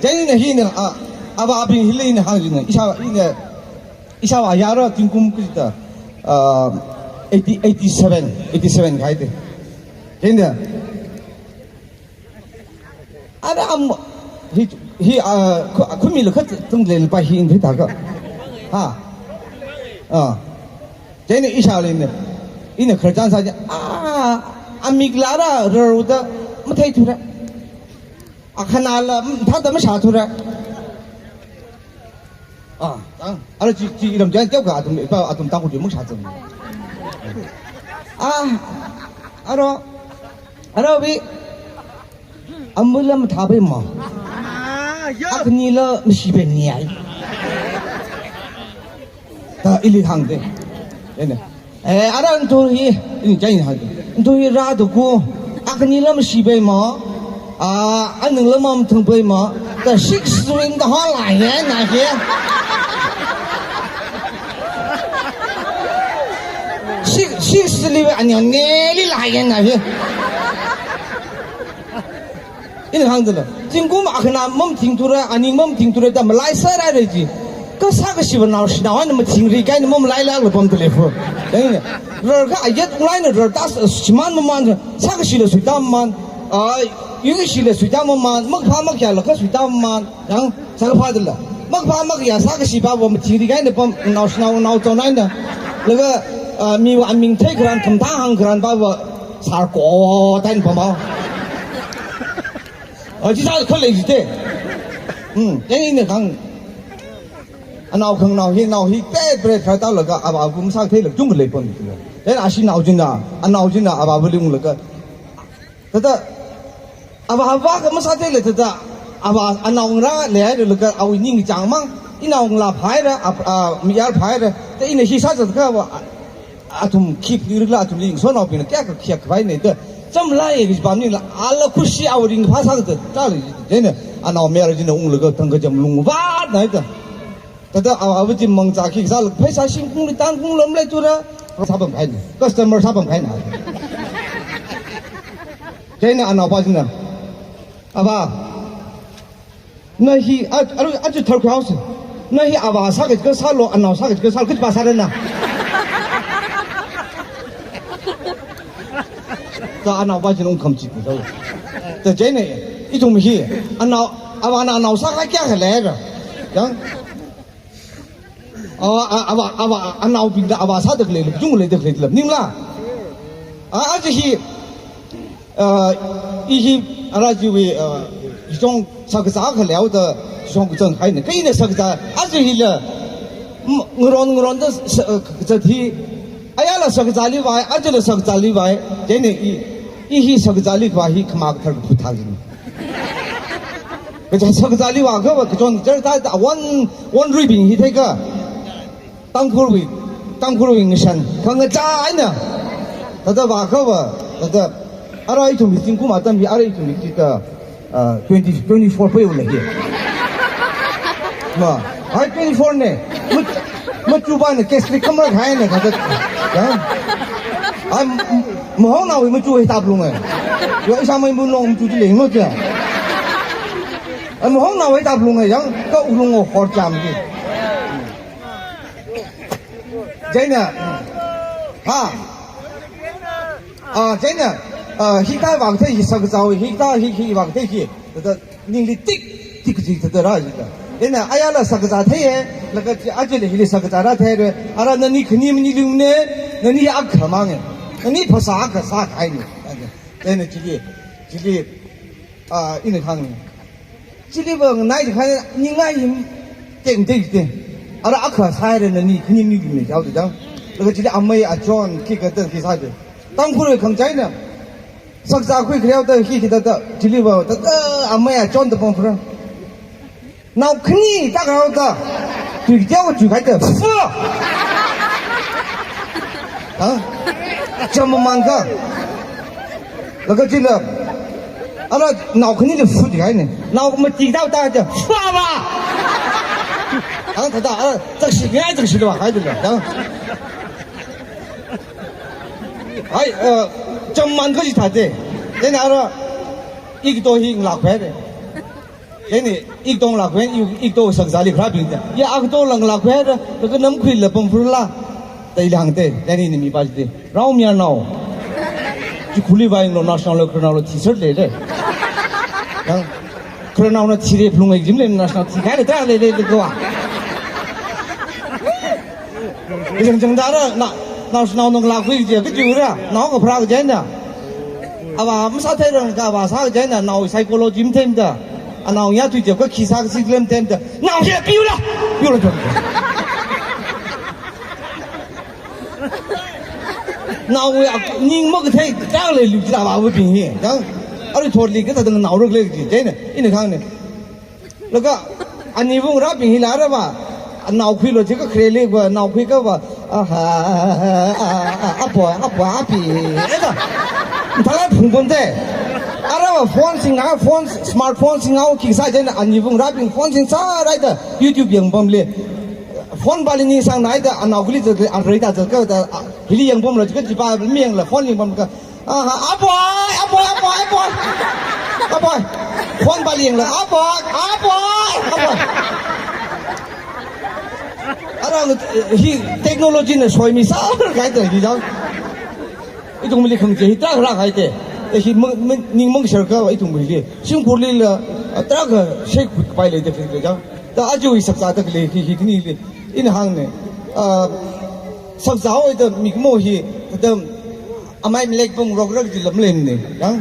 Chieina hina, ah, avābing hili ina hāng chine. Ishāvā, ina, ishāvā yara tingkum kajita, ah, eighty, eighty-seven, eighty-seven kahai te. Chieina. Ara am, hi, hi, ah, khu, khumi lo khat tung le pa hi indi ta ka. Ha. Ah. Chieina ishāli ne. Ina khararchan sā chi, ah, amik lara rarda matheithura. Akhanala, mm, thāda mashāthura. Ah, tang. Ara chi, chi iram jan teo ka athum, ipa athum tang ku chi mashāthura. Ah, aro, aro bi, amula mathāpai ma. Akhanila mashipai ni ai. Da ili hāngda. Ene. Eh, ara nathum hi, ini chai hāngda. Nathum hi rāda kho. Akhanila mashipai ma. Ah, aningla mathangpai ma. Da six string da hānglai ye, na he. Six, six string li anyang neli lai ye, na he. Ina hāngda la. Zingkum akhana mamathingthura, aning mamathingthura da malaiserra re ji. Kha sākashiva naoshinao eina mathingri kahaina mamalailākla pamda lei fu. Yang ne. Rarkha ayat ulaina rarta s-, shimān mamān, sākashila suita mamān. Ah, yukashila suita mamān, makaphā makhayāla kha suita mamān. Yang sākaphā da la. Makaphā makhayā sākashipava mathingri kahaina pam, naoshinao naochaona eina. Laga, ah, miva aming theikharan, khamthā hāngkharan pava sārko da eina pamhao. Ah, chi sākhalei jite. Hmm, yang ina kahāng. Anao khanganao hi, nao hi, pet pet kha tālaga, avāva masāthei lak chungkha leipam. Yang ashi nao china, anao china, avāvali unglaga. Thāda, avāva kha masātheila thāda, avā anao ngarā leihaira laga, awui ningchāng mang, inao ngalā phāhaira, ap-, ah, mayar phāhaira, da ina hi sāzat kha va, a-, athum khipli rikla athumli ngasotnaobingna kayākha khayākhavai ne da. Chamlai e kaji pamningla, ala khushi awui ringphā sākazat, tāli, chieina, anao mayar china unglaga thangkha cham lungvātna da. Thāda avāva chi mangzā khi kasāla, pheisā shimkhurli tānkungla maleithura, sāpam kahaina, customer sāpam kahaina. Chieina anaopa china, "Avā, na hi, a, a, aja tharkhui haosa. Na hi avā sākachikha sālu, anao sākachikha sālu, kachi pā sāra na?" Da anaopa china ungkhamchit ni tau. Da chieina, ithum hi, anao, avāna anao sākha kayākha leira. Yang, avā, a, avā, avā, anaobingda avā sāda khalei, lukchung leida khalei, lap ningla. A, aja hi, ah, i hi, ara chiwui, ah, shong shakazā khalei haoda, shong kazang kahaina. Kha ina shakazā, aja hila, m-, ngaron ngaronda sa-, ah, kazat hi, ayala shakazāli vāi, ajala shakazāli vāi, chieina i, i hi shakazāli khavā hi khama kathar kaphuthā jin. Kaja shakazāli vākhava, kachon kachar thāda, won, wonruibing hi theikha. Tangkhulwui, Tangkhulwui ngashan, khangachā eina. Thāda vākhava, thāda, ara ithum hi zingkum atam hi, ara ithum hi thāda, ah, twenty, twenty-four pei ula hi. Ma, ai twenty-four ne. Mach-, machupana gastric khamar kahaina, thāda. Ya? Ai, m-, m-, mahongnao hi machu hi taplung e. Yo, isa mai mun long machu chi leng lo cha. Ai, mahongnao hi taplung e, yang, kha ulung o hor cham ki. Chieina, ha. Ah, chieina, ah, hikathā vākathei hi shakazāwui, hikathā hi, hi vākathei hi, thāda ningli tik, tik ji thāda rā jida. Chieina, ayala shakazā theiya, laga chi, ajala hili shakazā rātheira, ara nani khani maningli ne, nani akha mang e, nani phasā akha sākahaina. Chieina chili, chili, ah, ina kahāng ni. Chiliva nganai jikhai ningai him teng teng teng. Ara akha sāhaira nani, khani maningli ne, jihaoda chang. Laga chili amei achon, khikha da khi sāda. Tangkhulwui khangachāna. Shakazā khuikhaleoda khi khi thāda, chiliva, thāda, amei achonda pamphura. Nao khani tākhaoda. Tui teokha chuikhaida. Fu! Ha? Cham mamānkha. Laga chila, ala nao khanili fu jikahaina. Nao mati tātā ja, "Fu va!" Ang thāda, ala, zakshi ngai, zakshi va, hai dula, ang. Ai, eh, cham mamānkha jithāte. Then ara, ikto hi ngalākhuihaira. Chieina, ikto ngalākhuihaina, i-, ikto shakazāli kharābing ta. Ya, akto la ngalākhuihaira, kha kanamkhuila pamphurla. Da ili hāngte, chieina ina mipa chite. Rao mayarnao. Chi khuli vai no national lo, khararnaola thiser leile. Yang, khararnaona thire phlung ai jimle national thikahaile ta leile, leile kava. Jang jang dara, na, naoshinao ngalākhui je, kajiura, nao kapharā kaje na. Avā masātheirang kha avā sā kaje na, nao psychology matheimada. Anao ya tui je, kha khi sā kasi claim theimada. Nao je, piula, piula jang. Naowui ak-, ning makathei, tang leilu jida avābing hi, jang. Arui thotli kathāda naorak lei kaji, je na, ina kahāng ne. Laga, ani vung rabing hila raba, naokhuilo jiakha khareli ba, naokhui kaba, aha, a, a, a, a boy, a boy, a pi, eda. Thalai phungpamte. Araba phone sing, a phone, smartphone sing, a ki sā jina, ani vung rabing phone sing sāraida, YouTube yangpamli. Phone pali ningsang naida, anaokhuli zat, arei da zat ka da, a, hili yangpamlo jiakha jipa mi yangla, phone yangpam ka, aha, a boy, a boy, a boy, a boy. A boy. Phone pali yangla, a boy, a boy, a boy. Ara, eh, hi technology na soimi sākahai ta hi jang. Ithumli khangachei hi tarākha kahai te. Eh, hi mang, mang, ning mang share ka ithumli. Shimkhurlila, ah, tarākha share kapai lei te hi jang. Ta aja hi sakzā ta lei hi, hi khanili. Ina hāngne. Ah, sakzā haoda mikumo hi, ta amai malek pamngarokra kaji lam leimane, yang?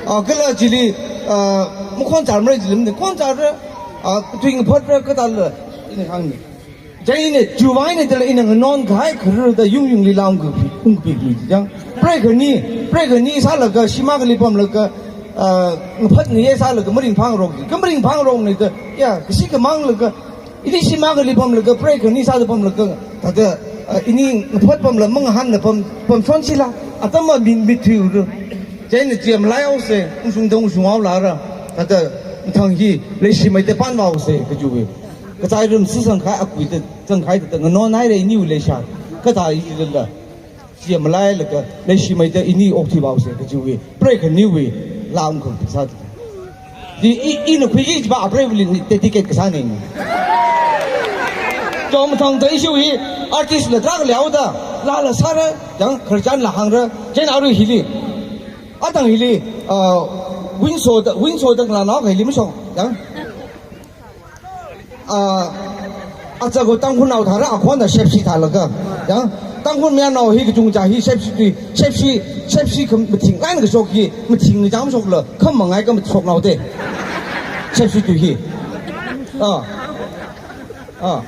Ah, kala chili, ah, makhon char mara kaji lamne, khon charra, ah, tui ngaphatra kathāla, ina hāngne. Chieina, chiwui vang eina tala ina nganon kahai khararda yung yungli lam kapi, ungkapi kapi, yang? Preikhani, preikhani sālaga, shim akhali pamlaga, ah, ngaphat ngayei sālaga, maringphāngarok, kha maringphāngarokne da, ya, kashi khamang laga, ini shim akhali pamlaga, preikhani sāda pamlaga, thāda, ah, ini ngaphat pamla, mangahānla pam, pamshon shila, atam ma min mithui uru. Chieina chi malai haosa, ungshungda ungshung haolara, thāda, mathang hi, leishimeida pānvāhaosa, kajiwui. Kachai rum sisang kahai, akui da, zang kahai da, nganon haira iniwui leisha, kathā ilala. Chi malailaga, leishimeida ini okthuivāhaosa, kajiwui, preikhaniwui, lam kong pisa. Di i, ina khuiki jipa apreivali ni dedicate kasāne. Chom thang ta issue hi, artist la tarākha leihaoda, lala sāra, yang khararchanla hāngra, chieina arui hili. Atang hili, ah, Winso da, Winso da ngalānao hili mashok, yang. Ah, aja ko Tangkhulnao thāra akhon da shepshi thālaga. Yang, Tangkhul mayarnao hi kachungkha hi shepshi tui, shepshi, shepshi kham mathing, ngan kashok hi, mathing ni jam shokla, kham mangai ka mashoknao te. Shepshi tui hi. Ah. Ah.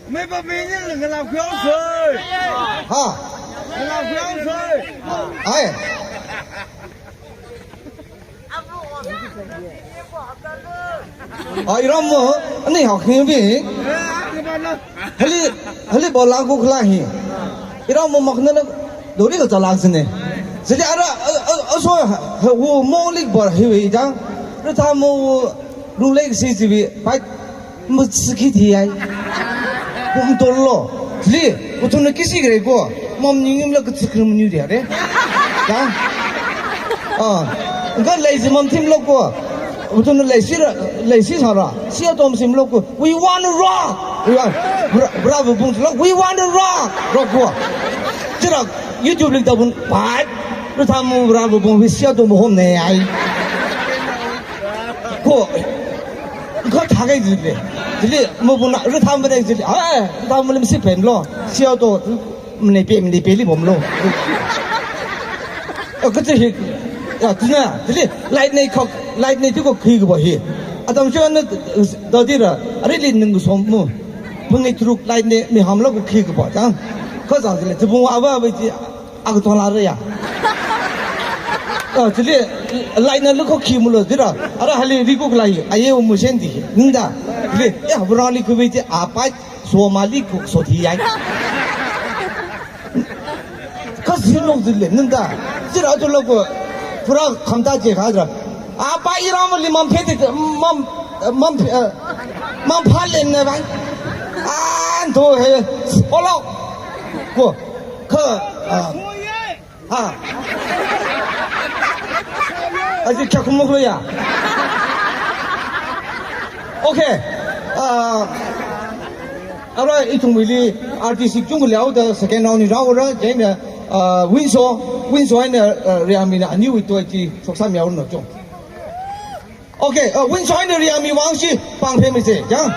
Mei pa mei ni ngalā khuihaosa. Ha. Ngalā khuihaosa. Ai. Ah, iram mo, ani hak ni bi. Hali, hali bola ko khla hi. Iram mo makna na dori ka chalak sine. Jadi ara, a, a, aso, ha, wo mo lik bor hi wi jang. Rutha mo ru lek si si bi. Pai, mo siki thi ai. Kum tolo. Li, utu na kisi kare ko. Mam nyingim la kutsi krim nyu dia re. Jang. Ah, ga lazy mam thim lo ko. Utu na lazy ra, lazy sāra. Sia tom sim lo ko. We want to rock. We want, bra, bra bu bung lo. We want to rock. Rock ko. Chira YouTube link ta bun. Pat. Lu tham mu bra bu bung sia tom hom ne ai. Ko. Ko thagai jile. Jile mo bun na. Lu tham bun jile. Ah, lu tham mu lim si pen lo. Sia to. Mane pe, mane pe li bom lo. Oh, kachi hi. Ya, tuna, tili, light nei khok, light nei tu ko khi ko hi. Atam shu na, dadi ra, ari li ning som mu. Phang nei truk light nei mi ham lo ko khi ko, jang. Ko jang tili, tibung ava ava ji, aga tong la re ya. Oh, tili, light na lu ko khi mu lo, tira. Ara hali ri ko lai, aye mu sen di. Ninda. Tili, ya, bra li ko ji, apai. Somali kuk sothi yai. Kasi lok dile, nanda. Sira tu lok, pura khamta je khadra. Apa iram li mam phete, mam, mam, eh, mam phalen ne bang. An to he, olo. Ko, ka, ah. Ha. Aji kya kumuk lo ya. Okay. Ah, ara ithum wili artist chung liao da second round ni rao ra, jai na, ah, Winso, Winso ai na, ah, Riami na ani wi to ji soksa miao no chung. Okay, uh, Winso ai na Riami wang si pang phe mi se, jang.